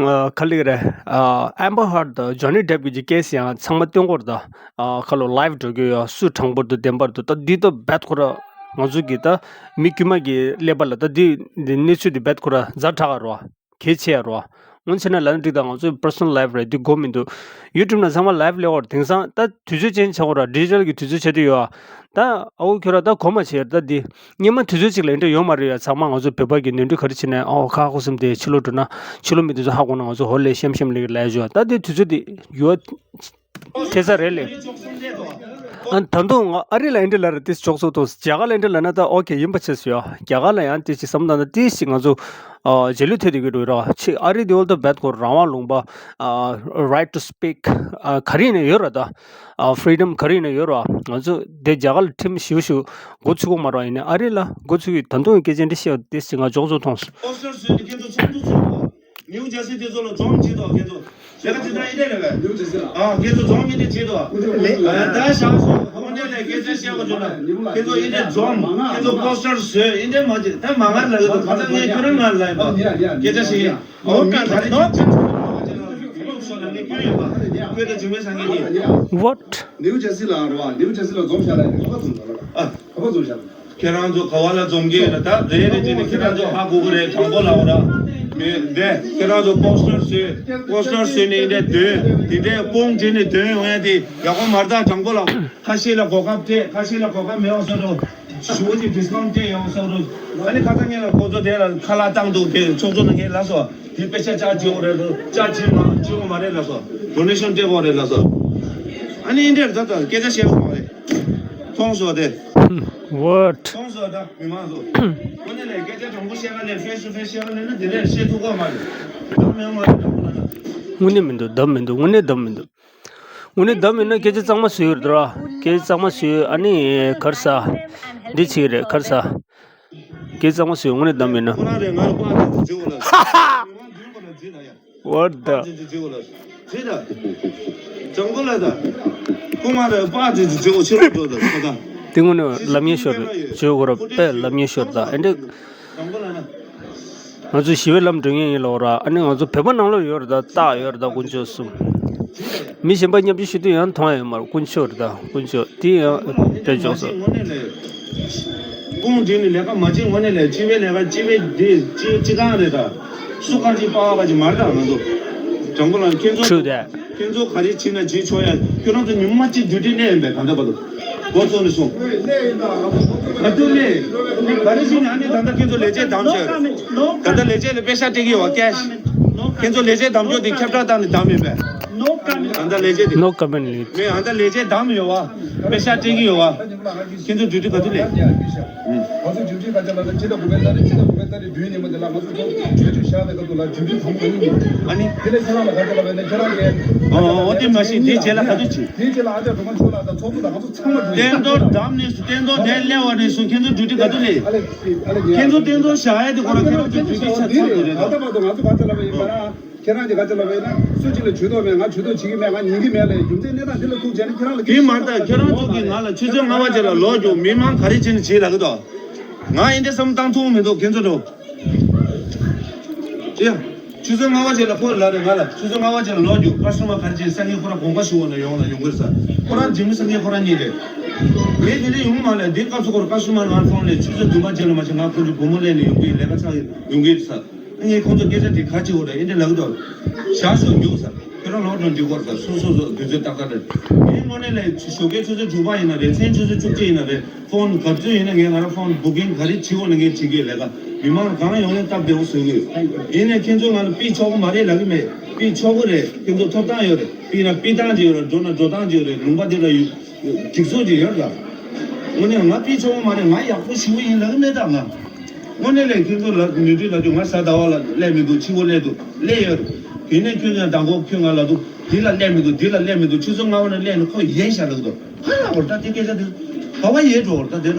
ཨ་ག་ལེགས་རེད། ཨ་ཨེམ་བར་ཧར་ཌི་དང་ཇོ་ནི་ཌེབ་ཀྱི་ཀེ་སི་ཡང་ཚང་མ་སྟོན་གོ་རེད་ད། ཨ་ཁ་ལོ་ལའིབ་འགྲོ་གི་ཡོད། སུ་དྲང་པོ་འདུག་བདེན་པར་འདུག་ད་འདི་ད་རྦད་ཁོ་ར་ང་ཚོ་གི་ད་མི་དཀྱུས་མ་གི་ཀླད་པ་ལ་ད་འདི་འདི་གནས་ཚུལ་འདི་རྦད་ཁོ་ར་ཛ་དྲག་ག་རོ། གལ་ཆེ་ཡ་རོ། སྔོན་ཆད་ན་ལབ་ན་འགྲིག་ད་ང་ཚོའི་པར་སོ་ནལ་ལའིབ་རེད། འདི་དགོས་མི་འདུག་ཡུ་ཊུབ་ན་ཚང་མ་ལའིབ་སླེབས་ཡོད་རེད། དེང་སང་ད་དུས་ཚོད་ཅན་ཆགས་གོ་ར། ཌི་ཇི་ཊལ་གི་དུས་ཚོད་ཆགས་དུས་ཡོད་ཨ། ད་ཨའུ་ཁྱོད་ར་ད་གོ་མ་ཆེ་ཡར་ད་འདི། སྔོན་མ་དུས་ཚོད་ཅིག་ལ་འདྲ་ཡོད་མ་རེད་ཡ། ཚང་མ་ང་ཚོ་བོད་པ་གི་ནོར་འཁྲུལ་ག་རེ་བྱས་ནས་ཨའོ་ཁ་ཁོ་སེམས་དེ་ཕྱི་ལོགས་འགྲོ་ན་ཕྱི་ལོགས་མི་དེ་ཚོ་ཧ་གོ་ན་ང་ཚོ་ཧོ་ལས་ཤམ་ཤམ་ལས་ལས་ཞོ། ད་དེ་དུས་ཚོད་དེ་ཡོད་ཐེ་ས་རེད་ལས། ཨ་ད་དུང་ང་ཨ་རི་ལ་འདྲ་ལ་ར་དེ་ཅོག་ཙོ་ཏོ་རྒྱ་གར་ལ་འདྲ་ལ་ན་ད་ཨོ་ཁེ་ཡིན་པ་ཆེ་སུ་ཡ། རྒྱ་གར་ལ་ཡང་དེ་ཅི་བསམ་ད་ན་དེ་ཞིག་ང་ཚོ་ཨ་རྗེས་ལུས་ཐེབས་དེ་གི་འགྲོ་ར། ཆེ་ཨ་རི་དེ་ཨོལ་ད་བད་ཁོ་རང་དབང་ལུང་པ་ཨ་right to speak ཨ་ག་རེ་ཡིན་ན་ཡོད་ར་ད། ཨ་ཕི་རི་ཌམ་ག་རེ་ཡིན་ན་ཡོད་ར། ང་ཚོ་དེ་རྒྱ་གར་ལ་ཁྲིམས་ཞིབ་ཞུ་འགོ་ཚུགས་གོ་མ་ར། ཡིན་ནའི་ཨ་རི་ལ་འགོ་ཚུགས་ཀྱི་ད་དུང་སྐད་ཆ་འདྲི་ཤེས་པ་དེ་ཅི་ང་ཅོག་ཙོ་མཐོང་སོང་། པོ་སི་ཊར་བཟོས་ནས་ཁྱེད་ཚོ་ཚོགས་འདུ་ཚོགས་པ། ནིའུ་ཇར་སི་དེ་ཚོ་ལ་འཛོམས་བྱེད་དོ་ཁྱེད་ཚོ། ལས་ཀ་ཅི་ད་ཨིན་ཌི་ཡ་ལས་ཀ་ནིའུ་ཇར་སི་ལ། ཨ་ཁྱེད་ཚོ་འཛོམས་ཨིན་ཌི་ཡ་བྱེད་དོ། ལས་ད་ཤག་སོ་ཁོང་འདྲ་ལས་སྐད་ཆ་བཤད་པ་བྱུང་ན་ཁྱེད་ཚོ་ཨིན་ཌི་ཡ་འཛོམས། ཁྱེད་ཚོ་པོ་སི་ཊར་བཟོས་ཨིན་ཌི་ཡ་མ་བྱེད་ད་མ་ང་ལ་གི་དོ་ཁ་ཚ་ངས་ཁྱོད་རང་ང་ལ་ཡིན་པ་སྐད་ཆ་བཤད་ཡིན། ཨོ་ཀ་ད་རེ་ནོ། ཁྱོད་ད་ཇིང་མེ་སང་གི་ཡིན། What? ནིའུ་ཇར་སི་ལ་རེད་བ། ནིའུ་ཇར་སི་ལ་འཛོམས་བཞག་ལ་ཡིན། ག་པར་འཛོམས་བཞག་ལ། ཨ། ག་པར་འཛོམས་བཞག་ལ། ཁྱེད་རང་ཚོ་ག་བ་ལ་འཛོམས་ཀྱི་ཡོད་ན་ད་རེ་རེ་བྱས་ནས་ཁྱེད་རང་ཚོ་ཧ་གོ་གི་རེད། དྲང་པོ་ལབ་ར། མི་འདི་ཁྱེད་རང་ཚོ་པོ་སི་ཊར་བཟོས། པོ་སི་ཊར་བཟོས་ནས་འདི་འདོན། འདི་འདྲའི་དཔུང་སྒྲིག་ནས་འདོན་ཡོང་ཡ་དེ་ཡག་པོ་མ་རེད། ད་དྲང་པོ་ལབ། ཁ་ཤས་ལ་གོ་སྐབས་སྤྲད། ཁ་ཤས་ལ་གོ་སྐབས་མེད་པ་བཟོ་འགྲོ། ཞུ་བོ་ཅིག་ཌི་སི་ཀའུན་ཊི་སྤྲད་ཡོང་བཟོ་འགྲོ། ཨ་ནི་ཁ་སང་ངས་ལ་ཁོ་ཚོ་དེ་ལ་ཁ་ལག་བཏང་འདུག་དེ་ཚོགས་གཙོ་ནས་ངས་ལབ་སོང་། དེ་པེ་ཤ་ཅག་བྱེད་དགོས་རེད་ལོ། ཅག་བྱེད་མ་བྱེད་དགོས་མ་རེད་ལབ་སོང་། ཌོ་ནེ་ཤན་སྤྲད་དགོས་རེད་ལབ་སོང་། ཨ་ནི་འདི་འདྲ་ད་ལྟ་སྐད་ཆ་བཤད་དགོས་མ་རེད། མཐོང་སོང་དེ། What? མཐོང་སོང་ད་མི་མང་ཚོ། ཁོ་ནི་ལས་སྐད་ཆ་དྲང་པོ་བཤད་ག་ནས་ཕེ་སི་ཊུ་ཕེ་སི་བཤད་ག་ནས་ན་དེ་འདྲ་བཤད་ཐུབ་ཀྱི་མ་རེད། ད་མི་མང་ཚོ་དྲང་པོ་ལབ་ན། དངོས་གནས་མི་འདུག་བདམས་མི་འདུག་དངོས་གནས་བདམས་མི་འདུག་དངོས་གནས་བདམས་མིན་ན་སྐད་ཆ་གཙང་མ་བཟོས་ཡོད་རེད་ར། སྐད་ཆ་གཙང་མ་བཟོས་ཡོད། ཨ་ནི་ག་རེ་ཟ། འདི་བྱེད་ཀྱི་རེད། ག་རེ་ཟ། སྐད་ཆ་གཙང་མ་བཟོས་ཡོད། དངོས་གནས་བདམས་མིན་ན། ཁོ་རང་རེད། ང་ལ་པར་ཅིག་བྱེད་དགོས་ལ། What the? པར་ཅིག་བྱེད་དགོས་ལ། རེད་ད། ལྗང་གུ་ལ་ད། སྐུ་ངར་རེ་པ་ཙི་ཙི་ཙི་འོ་ཕྱི་རོགས་འགྲོ་ད་ཁོ་ད། དེ་དངོས་གནས་ལབ་ཉེས་ཤོར་རེད། ཇོ་གོ་ར་པས་ལབ་ཉེས་ཤོར་ད་ཨེ་འདྲ། ལྗང་གུ་ལ་ན། ང་ཚོ་ཞི་བའི་ལམ་འགྲོ་མཁན་ཡིན་ལོ་ར། ཨ་ནི་ང་ཚོ་བོད་པ་ནང་ལོགས་ཡོད་རེད་ད། རྟགས་ཡོད་རེད་ད། དཀོན་མཆོག་གསུམ། མི་གཞན་པ་མཉམ་སྤྱོད་བྱེད་དུས་ཡང་མཐོང་ཡ་ཡོད་མ་རེད། དཀོན་མཆོག་རེད་ད། དཀོན་མཆོག་དེ་ཡང་སྤྲད་ཆོག་ས། ཁོང་དེ་ནི་ལས་ཀ་མ་བྱེད་ངོ་ནས་ལས་སྤྱི་བའི་ལས་ཀ་སྤྱི་བའི་དེ་སྤྱི་སྤྱི་ཁང་རེད་ད། སུ་གང་ཅི་པ་བ་ག་ཅི་མ་རེད་ད་ང་ཚོ། དྲང་པོ་ལ་ཁྱེད་ཚོ་ཁྱེད་ཚོ་ག་རེ་བྱེད་ན་བྱེད་ཆོག་ཡ། ཁྱོད་རང་ཚོ་ཉི་མ་གཅིག་ཌིའུ་ཊི་གནས་ཡིན་པས་གང་ལྟར་བར་དུ། འགོ་བཙུགས་ནས་སོང་། ང་ཚོ་ལས་ག་རེ་བྱེད་ན་ཨ་ནི་ད་ལྟ་ཁྱེད་ཚོ་ལས་བྱེད་བདམས་ཤོག་ད་ལྟ་ལས་བྱེད་ལ་པེ་ཤ་སྤྲད་ཀྱི་ཡོད་བ་ཀེ་ཤི། ཁྱེད་ཚོ་ལས་བྱེད་བདམས་ཕྱོགས་དེ་ཁྱབ་བསྒྲགས་བཏང་ནས་བདམས་ཡོད་པས། ད་ལྟ་ལས་བྱེད་དེ། No comment. མེད་ཨ་ད་ལས་བྱེད་བདམས་ཡོད་བ། པེ་ཤ་སྤྲད་ཀྱི་ཡོད་བ། ཁྱེད་ཚོ་ཌིའུ་ཊི་ག་ཚོད་ལས། ང་ཚོ་ཌིའུ་ཊི་ག་ཚོད་ལ་ཕྱི་ཟླ་དགུ་པའི་ཏ་རིག་ཕྱི་ཟླ་དགུ་པའི་ཏ་རིག་བདུན་ཉིན་མོ་དེ་ལ་ང་ཚོ་ཚོགས་གྲོས་ཆོད་བཞག་པའི་སྐབས་དུ་ལ་ཌིའུ་ཊི་དང་པོ་ཡིན། ཨ་ནི། དེ་ལས་ཁྱེད་རང་ལ་ག་ཚོད་ལ་བས་ན་ཁྱེད་རང་གིས། ཨོ་ཨོ་དེ་མ་ཤེས་དེ་རྗེས་ལ་ག་ཚོད་བྱེད། དེ་རྗེས་ལ་ཨ་ཅག་སྒྲོལ་མ་མཆོག་ལགས་དང་ཚོགས་གཙོ་དང་ང་ཚོ་ཚང་མ་འགྲོ་ཡ། བསྟན་རྡོར་བདམས་ནས་སུ་བསྟན་རྡོར་དེ་སླེབས་པ་ནས་སུ་ཁྱེད་ཚོ་ཌིའུ་ཊི་ག་ཚོད་ལས། ཨ་ལས་ཨ་ལས་ཁྱེད་ཚོ་བསྟན་རྡོར་བཞག་ཡ་དེ་ཁོ་རང་ཁྱེད་རང་ཚོ་ཌིའུ་ཊི་ཆ་ཚང་དགོས་རེད་ད། ད་ལྟ་བར་དུ་ང་ཚོ་ག་ཚོད་ལ་བས་ཡིན་པ་ན། ཁྱེད་རང་གིས་ག་ཚོད་ལ་བས་ན་སུ་གཅིག་ལ་ཇུས་གཏོགས་མེད། ང་ཇུས་གཏོགས་བྱེད་ཀྱི་མེད། ང་ཉན་གྱི་མེད་ལ་རྒྱུ་མཚན་གནས་སྟངས་དེ་ལ་ཐུག་བྱས་ན་ཁྱེད་རང་ལ་དེ་མ་རེད་ད། ཁྱེད་རང་ཚོ་གིས་ང་ལ་ཆུ་ཚོད་ལྔ་པ་ཅིག་ལ་ལོག་རྒྱུ་མི་མང་ག་རེ་བྱས་ནས་བྱེད་ལབ་ཀྱི་འདུག་ང་ཡིན་དེ་བསམ་བཏང་ཐུབ་མི་འདུག་ཁྱེད་ཚོ་འགྲོ། ཅི་ཡ། ཆུ་ཚོད་ལྔ་པ་ཅིག་ལ་ཁོ་ལ་རེ་ང་ལ་ཆུ་ཚོད་ལྔ་པ་ཅིག་ལ་ལོག་རྒྱུ་ཀ་སི་ཊ་མར་ག་རེ་བྱས་སང་ཉིན་ཁོ་རང་དགོངས་པ་ཞུ་བ་ན་ཡོང་ལ་ཡོང་གི་རེད་ས། ཁོ་རང་འཇིགས་མེད་སེང་གེ་ཁོ་རང་གཉིས་རེད། ངས་དེ་འདྲ་ཡོང་མ་ལས་དེ་སྐབས་སུ་ཁོ་རང་ཀ་སི་ཊ་མར་ང་ཕོན་ལས་ཆུ་ཚོད་བདུན་པ་ཅིག་ལ་མ་ཕྱིན་ང་ཁོ་ཚོའི་བུ་མོ་སླེབས་ནས་ཡོང་གི་ལས་ཀ་ཚར་ཡོང་གི་རེད་ས། ངས་ཁོང་ཚོ་སྐད་ཆ་དེ་ག་བྱེད་དགོས་རེད་ཨེ་འདྲ་ལབ་ཀྱི་འདུག་བཞག་སོང་རྒྱུགས་ས། ཁྱོད་རང་ལོག་འགྲོ་འགྲིག་གོ་ས། སོ་སོ་སོ་དུས་ཚོད་ཏག་ཏག་རེད། ངས་དངོས་གནས་ལས་ཞོགས་ཀའི་ཆུ་ཚོད་དྲུག་པ་ཡིན་ན་རེད། མཚན་ཆུ་ཚོད་བཅུ་གཅིག་ཡིན་ན་རེད། ཕོན་ག་ཚོད་ཡིན་ན་ངས་ང་རང་ཕོན་བུ་ཀིང་ག་རེ་བྱེད་དགོས་ན་ངས་བྱེད་ཀྱི་ཡོད་ལས་ཀ། མི་མང་གང་ཡོང་ནས་སྟབས་བདེ་པོ་བཟོ་གི་ཡོད། ཡིན་ནའི་ཁྱེད་ཚོ་ང་ལ་ཕུད་ཆོག་གི་མ་རེད་ལབ་ཀྱི་མེད། ཕུད་ཆོག་གི་རེད། ཁྱེད་ཚོ་ཐོབ་ཐང་ཡོད་རེད། ཕུད་ན་ཕུད་སྟངས་ཅིག་ཡོད་རེད། འགྲོ་ན་འགྲོ་སྟངས་ཅིག་ཡོད་རེད། ལུང་པ་འདི་ལ་ཡོད། སྒྲིག་འཛུགས་ཅིག་ཡོད་ལ། དངོས་གནས་ང་ཕུད་ཆོག་གི་མ་རེད། ང་ཡག་པོ་ཞེ་པོ་ཡིན་ལབ་ཀྱི་མེད་ད་ང་། དངོས་གནས་ལས་ཁྱོད་ཚོ་ལ་ནུས་མཐུ་ལ་དུས་ང་གཟའ་ཟླ་བ་ལ་སླེབས་མི་འདུག་ཕྱི་པོ་སླེབས་འདུག་སླེབས་ཡོད། དེ་ནས་ཁྱོད་ཚོ་དང་པོ་ཁྱོད་ང་ལ་འདུག་འདི་ལ་སླེབས་མི་འདུག་འདི་ལ་སླེབས་མི་འདུག་ཆུ་ཚོད་ལྔ་པ་ན་སླེབས་ནས་ཁོ་ཡན་ཤག་ལབ་འདུག་ཧ་ལ་འོར་ད་དེ་སྐད་ཆ་དེ་ག་བ་ཡལ་འགྲོ་འོར་ད་དེ་ལ།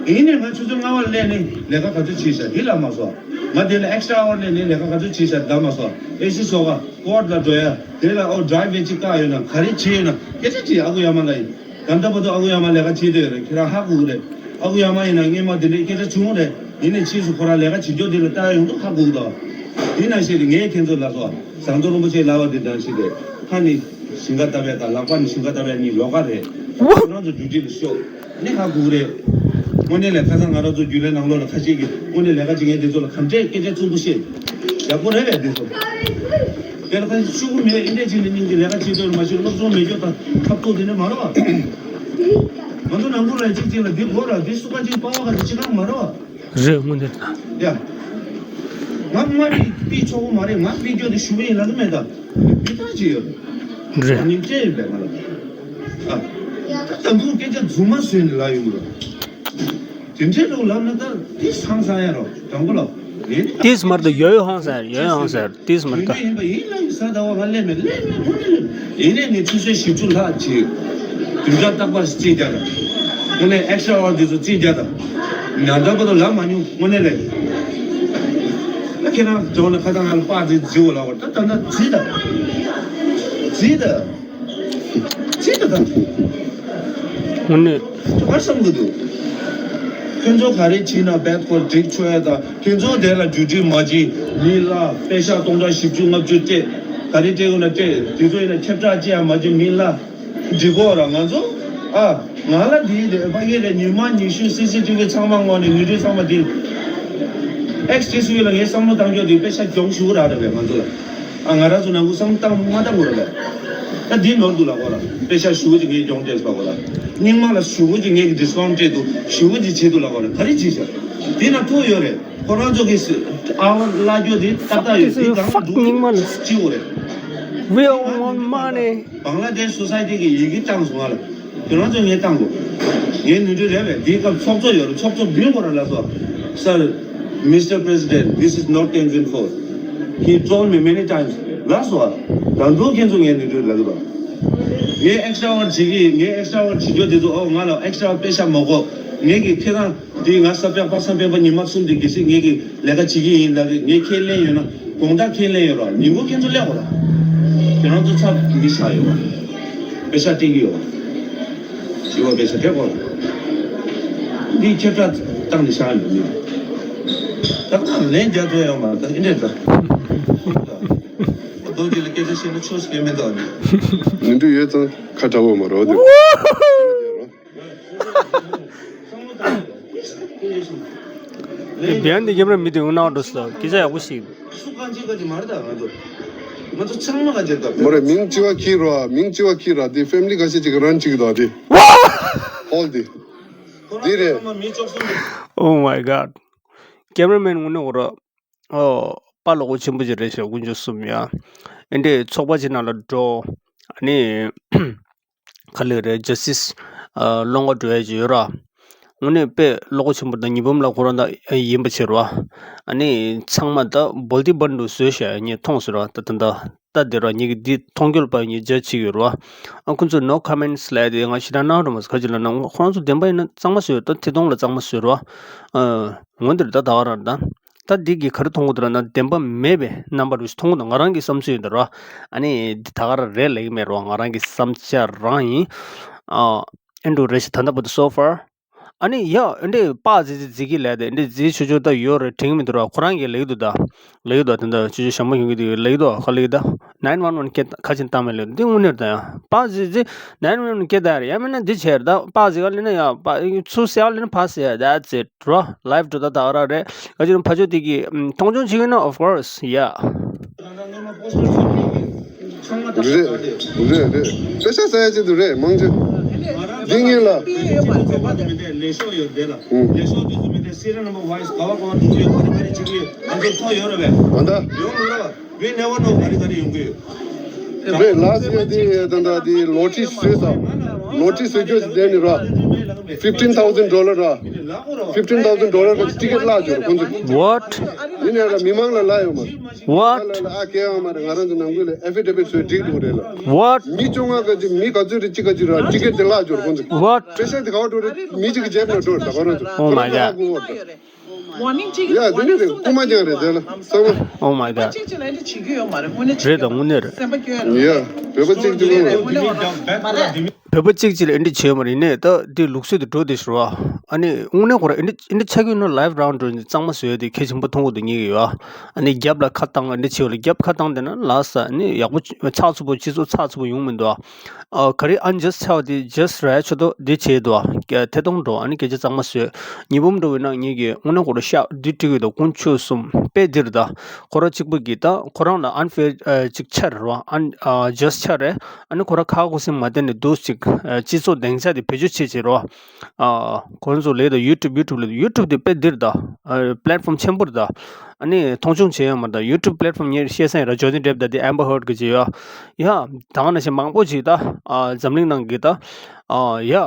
ཡིན་ནས་ང་ཆུ་ཚོད་ལྔ་པ་ལ་སླེབས་ནས་ལས་ཀ་ག་ཚོད་བྱས་ཤག་འདི་ལ་མ་སོང་། ང་དེ་ལ་ཨེག་སི་ཊ་ར་ཨ་ཝར་སླེབས་ནས་ལས་ཀ་ག་ཚོད་བྱས་ཤག་ད་མ་སོང་། ཨེ་སི་བཟོ་ག་ཀོར་ལ་འགྲོ་ཡ་དེ་ལ་ཨོ་ཌ་རའི་ཝར་ཅིག་བཀག་ཡོད་ན་ག་རེ་བྱས་ཡོད་ན་སྐད་ཆ་དྲིས་ཨ་ཁུ་ཡ་མ་ལ་ཡིན། ད་ལྟ་བར་དུ་ཨ་ཁུ་ཡ་མ་ལས་ཀ་བྱེད་བསྡད་ཡོད་རེད། ཁྱེད་རང་ཧ་གོ་གི་རེད། ཨ་ཁུ་ཡ་མ་ཡིན་ན་སྔས་མ་དེ་འདྲའི་སྐད་ཆ་བྱུང་རེད། ཡིན་ནའི་ཕྱིས་སུ་ཁོ་རང་ལས་ཀ་བྱེད་ཕྱོགས་དེ་ལ་ལྟ་ཡ་ཡོང་དུས་ཧ་གོ་གི་འདུག་དེ་ནང་བཞིན་རེད། ངས་ཁྱེད་ཚོ་ལ་སོགས་ཟམ་གདོང་རིན་པོ་ཆེའི་ལག་པ་དེ་འདྲ་ཞིག་རེད། ཁ་ནི་ཞིང་ཁ་བཏབ་པའི་ཀ་ལག་པ་ནི་ཞིང་ཁ་བཏབ་པའི་གཉིས་ལོགས་ཀ་རེད། ཁོ་རང་ཚོ་ཌིའུ་ཊི་ལ་ཤོག་ནི་ཧ་གོ་གི་རེད། དངོས་གནས་ལས་ཁ་སང་ང་རང་ཚོ་རྒྱུན་ལས་ནང་ལོགས་ལ་ཁ་ཤས་ཀྱིས་དངོས་གནས་ལས་ཀ་བྱེད་མཁན་དེ་ཚོ་ལ་གང་འདྲས་སྐད་ཆ་རྩུབ་པོ་བཤད། ཡག་པོ་རེད་པས་དེ་ཚོ། དེ་ལ་ཁ་ཤུ་གུ་མེད་ཨིན་འདྲས་བྱས་ནས་སྙིང་གི་ལས་ཀ་བྱེད་འདོད་མ་ཤེས་སློབ་སྦྱོང་མེད་ཅོག་དང་ཁ་ཐུག་དེ་འདྲ་མ་རེད་བ། ང་ཚོ་ནང་ཁུལ་ལ་གཅིག་གཅིག་ལ་འདི་དགོས་ར་འདི་སུ་ཀ་གཅིག་པ་བ་ག་འདི་ཅི་གང་མ་རེད་བ། རེད་དངོས་གནས་ད། ཡ། ང་མ་རེད་ཕུད་ཆོག་གི་མ་རེད། ང་ཕུད་རྒྱུ་དེ་ཞུ་གི་ཡིན་ལབ་གི་མེད་ད། འདི་ལྟར་བྱས་ཡོད། རེད། ཉིན་བཅས་ཡིན་པས་ང་ལ། ཨ། ད་དང་པོ་སྐད་ཆ་རྫུན་མ་བཟོས་ནས་ལབ་ཡོང་གི་རེད། དེ་འདྲའི་ལུགས་ལབ་ན་ད་དེ་སང་སང་ཡ་རོ་དྲང་པོ་ལབ། ཡིན། ཏིས་མར་དུ་ཡོ་ཡོ་ཧང་སར་ཡོ་ཡོ་ཧང་སར་ཏིས་མར་དུ། ཡིན་པ་ཡིན་ལ་ཡིན་ས་ད་བ་ང་ལས་མེད་ལས་མེད་ཁོ་ནས་ལས་ཡིན་ནས་ངས་ཆུ་ཚོད་བཞི་བཅུ་ལྷག་བྱས། དུས་ཚོད་རྟག་པར་རྩིས་རྒྱག་དང་། དངོས་གནས་ཨེག་སི་ཊ་ར་ཨ་ཝར་དེ་ཚོ་རྩིས་རྒྱག་དང་། ཉར་ད་བར་དུ་ལབ་མ་མྱོང་དངོས་གནས་ལས། ད་ཁྱེད་རང་ཇོ་ནི་ཁ་ཐང་ང་ལ་པར་རྩིས་རྫི་བོ་ལབ་པར་ད་ད་ད་རྩིས་དང་། རྩིས་དང་། ཅི་ལྟ་དང་། དངོས་གནས། ཁྱོད་ག་རེ་བསམ་གི་འདུག་ཁྱོད་ཚོ་ག་རེ་བྱེད་ན་བེད་ཁོ་འགྲིག་ཆོག་ཡ་དང་ཁྱོད་ཚོ་དེ་ལ་ཌིའུ་ཊི་མ་བྱེད་མི་ལ་པེ་ཤ་སྟོང་ཕྲག་བཞི་བཅུ་ལྔ་བཅུ་སྤྲད། ག་རེ་སྤྲད་དགོས་ན་སྤྲད། དེ་ཚོ་ཡིན་ན་ཁྱབ་བསྒྲགས་བྱེད་ཡ་མ་བྱེད་མི་ལ་འགྲིག་གོ་ར་ང་ཚོ་ཨ། ང་ལ་འདི་དེ་ཕ་གི་རེད་ཉི་མ་ཉི་ཤུ་སི་སི་ཊི་ཝི་ཚང་མ་ངོ་ནས་ནུས་མཐུ་ཚང་མ་དེ་ཨེག་སི་ཊི་སི་ཝི་ལ་ངས་བསམ་བློ་བཏང་རྒྱུ་དེ་པེ་ཤ་གྱོང་ཞུ་གི་ར་རེད་པས་ང་ཚོ་ལ། ཨ་ང་རང་ཚོ་ནང་ཁུལ་བསམ་བཏང་མ་བཏང་དགོས་རེད་པས། ད་འདི་ནོར་འདུག་ལ་གོ་ལ། པེ་ཤ་ཞུ་གི་ངས་གྱོང་སྤྲད་པ་གོ་ལ། རྙིང་མ་ལ་ཞུ་གི་ངས་ཀྱི་ཌིས་ཀའུན་ཊི་སྤྲད་འདུག་ཞུ་གི་བྱེད་འདུག་ལ་གོ་ལ་ག་རེ་བྱེད་ཤག་དེ་ན་ཐུག་ཡོད་རེད། ཁོ་རང་ཚོ་གི་ཨ་བ་བླ་རྒྱུ་དེ་ཏག་ཏག་ཡོད་དེ་གང་ལ་འདུག་རྙིང་མ་ལ་ཅི་འོ་རེད། We all want money. བང་ལ་དེ་སོ་སའི་ཊི་གི་ཡི་གེ་བཏང་སོང་ང་ལ། ཁྱོད་རང་ཚོ་ངས་བཏང་དགོས། ངའི་ནུས་མཐུ་རེད་པས་འདིའི་སྐབས་ཚོགས་གཙོ་ཡོད་རེད། ཚོགས་གཙོ་བདུན་སྐོར་ལ་སོ། Sir, Mister President, this is not ten thousand four. He told me many times. ལ་སོ། ད་དུང་ཁྱེད་ཚོ་ངའི་ནུས་མཐུ་ལ་གི་དོ། ངས་ཨེག་སི་ཊ་ར་ཝར་བྱེད་ཀྱི་ངས་ཨེག་སི་ཊ་ར་ཝར་བྱེད་རྒྱུ་དེ་ཚོ་ཨོ་ང་ལ་ཨེག་སི་ཊ་ར་ཝར་པེ་ཤ་མ་དགོས། ངས་ཀྱི་ཁྱེད་རང་དེ་ང་ས་པེག་པ་སང་པེག་པ་ཉི་མ་གསུམ་དེ་གལ་སྲིད་ངས་ཀྱི་ལས་ཀ་བྱེད་ཀྱི་ཡིན་ལ་གི་ངས་ཁས་ལེན་ཡོད་ན་དགོང་དག་ཁས་ལེན་ཡོད་ར་ཉིན་གུང་ཁྱེད་ཚོ་སླེབས་དགོས་ར། ཁྱེད་རང་ཚོ་ཚབ་འདི་བཞག་ཡོད་པ། པེ་ཤ་སྤྲད་ཀྱི་ཡོད་པ། ཞི་བ་པེ་ཤ་དེ་གོ། འདི་ཁྱབ་བསྒྲགས་བཏང་ནས་བཞག་ཡོད་མེད། ད་ག་ལན་རྒྱག་ཐུབ་ཡོད་མ་རེད། ད་ཨེ་འདྲས་ད། རྡོ་རྗེ་ལ་སྐད་ཆ་བཤད་ན་ཆོག་ཟེར་མེད་ད་ནི། ཉིན་དུ་ཡོད་ཙང་ཁ་གྲག་པོ་མ་རོ་དེ། བན་དེ་རྒྱབ་ར་མི་དེ་འུ་ནང་འགྲོ་སོ། སྐད་ཆ་ཡག་པོ་ཞིག་སུ་གང་ཅི་ག་ཅི་མ་རེད་ད་ང་ཚོ། ང་ཚོ་ཚང་མ་ག་ཅི་ད། མོ་རེ་མིང་ཅི་བ་ཁྱི་རོ། མིང་ཅི་བ་ཁྱི་ར་དེ་ཕེ་མི་ལི་ག་ཤེད་ཅིག་རན་ཅིག་ད་དེ། ཧོལ་དེ། དེ་རེད། Oh my god. Cameraman ངུ་ནོ་ར། ཨོ། པ་ལོ་གོ་ཆེན་པོ་ཅིག་རེད་ཤག་དཀོན་མཆོག་གསུམ་ཡ། ཨེ་འདྲས་ཚོགས་པ་ཅིག་ནང་ལ་འགྲོ། ཨ་ནི། ག་ལེ་རེད། ཇ་སི་སི་ཨ་སློང་ག་འགྲོ་ཡ་ཅིག་ཡོད་ར། དངོས་གནས་དཔེ་བློ་ཁོག་ཆེན་པོ་དང་ཉི་འབུམ་ལགས་ཁོ་རང་ད་ཡིན་པ་བྱེད་ར། ཨ་ནི་ཚང་མ་ད་བོལ་ཏི་བན་དུ་བཟོས་ཤག་ངས་མཐོང་སོང་ར། ད་ད་ད་ད་དེ་ར་ངས་ཀྱི་འདི་མཐོང་རྒྱུ་ལ་ཕར་ངས་མཇལ་བྱེད་ཀྱི་ཡོད་ར། ཨ་ཁོ་ཚོས་no comments ལབ་དེ་ང་ཞེ་དྲག་གནང་རོགས་མ་ཟེར། ག་ཅི་ལབ་ན་ཁོ་རང་ཚོ་བདེན་པ་ཡིན་ན་གཙང་མ་བཟོས་ཡོད། ད་ཐད་གཏོང་ལ་གཙང་མ་བཟོས་ར། ཨ་ངོ་འདིར་ད་ད་ག་རང་ད། ད་འདི་གི་ག་རེ་མཐོང་གི་འདུག་ལབ་ན་བདེན་པ་མེད་པའི་རྣམ་པ་རུ་ཞིག་མཐོང་གི་འདུག་ང་རང་གི་བསམ་ཚུལ་ཡིན་ད་ར། ཨ་ནི་འདི་ད་ག་རང་རེད་ལབ་ཀྱི་མེད་ར། ང་རང་གི་བསམ་འཆར་རང་ཡིན། ཨ་ཨེ་འགྲོ་རེད་ཤག་ད་ལྟ་བར་དུ་so far། ཨ་ནི་ཡ་ཨེ་འདྲས་པ་ཟི་ཟི་ཟི་གི་ལབ་དེ་ཨེ་འདྲས་ཟི་ཆུ་ཆུ་ད་ཡོད་རེད་དྲན་གྱི་མི་འདུག་ར། ཁོ་རང་གིས་ལབ་ཀྱི་འདུག་ད་ལབ་ཀྱི་འདུག་ད་ལྟ་ཆུ་ཆུ་ཞྭ་མོ་གྱོན་གྱི་འདུག་ལབ་ཀྱི་འདུག་ག་ལབ་ཀྱི་ད། nine one one སྐད་ག་ཅིག་བཏང་མེད་ལབ་འདི་དངོས་གནས་རེད་ད། ཡ་པ་ཟི་ཟི་nine one one སྐད་བཏང་རེད། ཡ་མིན་ན་འདི་བྱས་རེད་ད། པ་ཟི་ག་ལབ་ན་ཡ་པ་ཚུར་ཟེར་ལབ་ན་ཕ་ཟེར། That's it རོ། ལའིབ་འགྲོ་ད་ད་ག་རང་རེད། ག་ཅི་རུང་ཕ་ཆོས་དེ་གི་ཨམ་མཐོང་ཆུང་བྱེད་ཀྱི་ན་of course yeah། རེད་རེད་རེད། པེ་ཤ་ཟ་ཡ་ཅིག་འདུག་རེད་མང་ཆེ། འདི་ངེད་ལ། ལས་ཤོག་ཡོད་དེ་ལ། ལས་ཤོག་དེ་ཚོ་མི་དེ་སི་རི་ཡལ་ནམ་བར་ཝའི་སི་ག་བ་ག་བ་འགྲོ་གི་ཡོད། ག་རེ་ག་རེ་བྱེད་ཀྱི་ཡོད། ང་ཚོ་ཐོ་ཡོད་རེད་པས། ད་ལྟ། ཡོང་མི་རེད་པ། We never know ག་རེ་ག་རེ་ཡོང་གི་ཡོད། རེད། ལ་སི་ཡ་དེ་ད་ལྟ་དེ་ལོ་ཊི་རི་བཟོས་ས། ལོ་ཊི་རི་བཟོས་རྒྱུ་ཞིག་བསྡད་ནི་ར། fifteen thousand dollar ར། fifteen thousand dollar གི་ཊི་ཀེ་ཊི་བརླག་འགྲོ་ར་ཁོང་ཚོ། What? ཡིན་ནའི་ར་མི་མང་ལ་ལབ་ཡོད་མ་རེད། What? ལ་ལ་ཨ་སྐད་ཡོད་མ་རེད། ང་རང་ཚོ་ནང་ཁུལ་ལ་ཨེ་ཕི་ཌེ་བིཊ་བཟོས་འགྲིག་འགྲོ་རེད་ལ། What? མི་བཅོ་ལྔ་ག་ཅིག་མི་ག་ཚོད་རེད་གཅིག་ག་ཅིག་ར་ཊི་ཀེ་ཊི་དེ་བརླག་འགྲོ་ར་ཁོང་ཚོ། What? པེ་ཤ་དེ་ག་བ་འགྲོ་རེད། མི་གཅིག་གི་ཇེབ་ནང་འགྲོ་རེད། ད་ག་རང་ཚོ། Oh my god. ཁོ་རང་ཚོ་ཡ་དེ་ནི་རེད། རྐུ་མ་རྐྱང་རེད་དེ་ལ་གཙང་མ། Oh my god. རེད་ད་དངོས་གནས་རེད། ཡ་བོད་པ་གཅིག་གཅིག་ལ། བོད་པ་གཅིག་གཅིག་ལ་ཨེ་འདྲ་བྱས་ཡོད་མ་རེད། ཡིན་ནའི་ད་འདི་ལུགས་སྲོལ་དེ་འགྲོ་བསྡད་ཤག་ར། ཨ་ནི་དངོས་གནས་ཁོ་ར་ཨེ་འདྲ་ཨེ་འདྲ་ཆགས་ཀྱི་ཡོད་ན་ལའིབ་རང་འགྲོ་ནས་གཙང་མ་བཟོས་དེ་གལ་ཆེན་པོ་མཐོང་གི་འདུག་ཉེ་གི་ཡོད། ཨ་ནི་རྒྱབ་ལ་ཁ་བཏང་ཨེ་འདྲ་བྱས་ཡོད་ལ་རྒྱབ་ཁ་བཏང་བསྡད་ན་ལགས་སོ། ཨ་ནི་ཡག་པོ་ཚགས་ཚུད་པོ་སྤྱི་ཚོགས་ཚགས་ཚུད་པོ་ཡོང་མི་འདུག་ཨ་ག་རེ་ཨན་ཇ་སི་ཊི་ཆགས་དེ་ཇ་སི་ཊི་ར་ཆོ་ཏོ་དེ་བྱས་འདུག་ཐད་གཏོང་འགྲོ་ཨ་ནི་སྐད་ཆ་གཙང་མ་བཟོས། ཉི་འབུམ་འགྲོ་བའི་ནང་ཉིད་ཀྱི་དངོས་གནས་ཁོ་ར་ཤག་འདི་བྲིས་ཡོད་དོ། དཀོན་མཆོག་གསུམ་དཔེ་འདིར་ད་ཁོ་ར་གཅིག་པུ་གིས་ད་ཁོ་རང་ལ་ཨན་ཕེར་ཅིག་ཆགས་རེད་བ། ཨན་ཇ་སི་ཊི་ཆགས་རེད། ཨ་ནི་ཁོ་ར་ཁ་ཁུ་སིམ་མ་བསྡད་ནས་འདུག་ཅིག་སྤྱི་ཚོགས་སྡིངས་ཆ་དེ་བེད་སྤྱོད་བྱེད་བྱེད་རེད་བ། ཁོ་རང་ཚོ་ལས་ད་ཡུ་ཊུབ་ཡུ་ཊུབ་ལས་ཡུ་ཊུབ་དེ་དཔེ་འདིར་ད་པི་ལེཊ་ཕོམ་ཆེན་པོར་ད། ཨ་ནི་མཐོང་ཆུང་བྱེད་ཡོད་མ་རེད། ད་ཡུ་ཊུབ་པི་ལེཊ་ཕོམ་ངས་བཤད་ས་ཡིན་ར། ཇོ་ནི་ཌེབ་ད་དེ་ཨེམ་བར་ཧར་ཌི་གི་བྱེད་ཡོད། ཡ་ད་ག་ནང་བཞིན་མང་པོ་ཅིག་ད་འཛམ་གླིང་ནང་གི་ད་ཡ།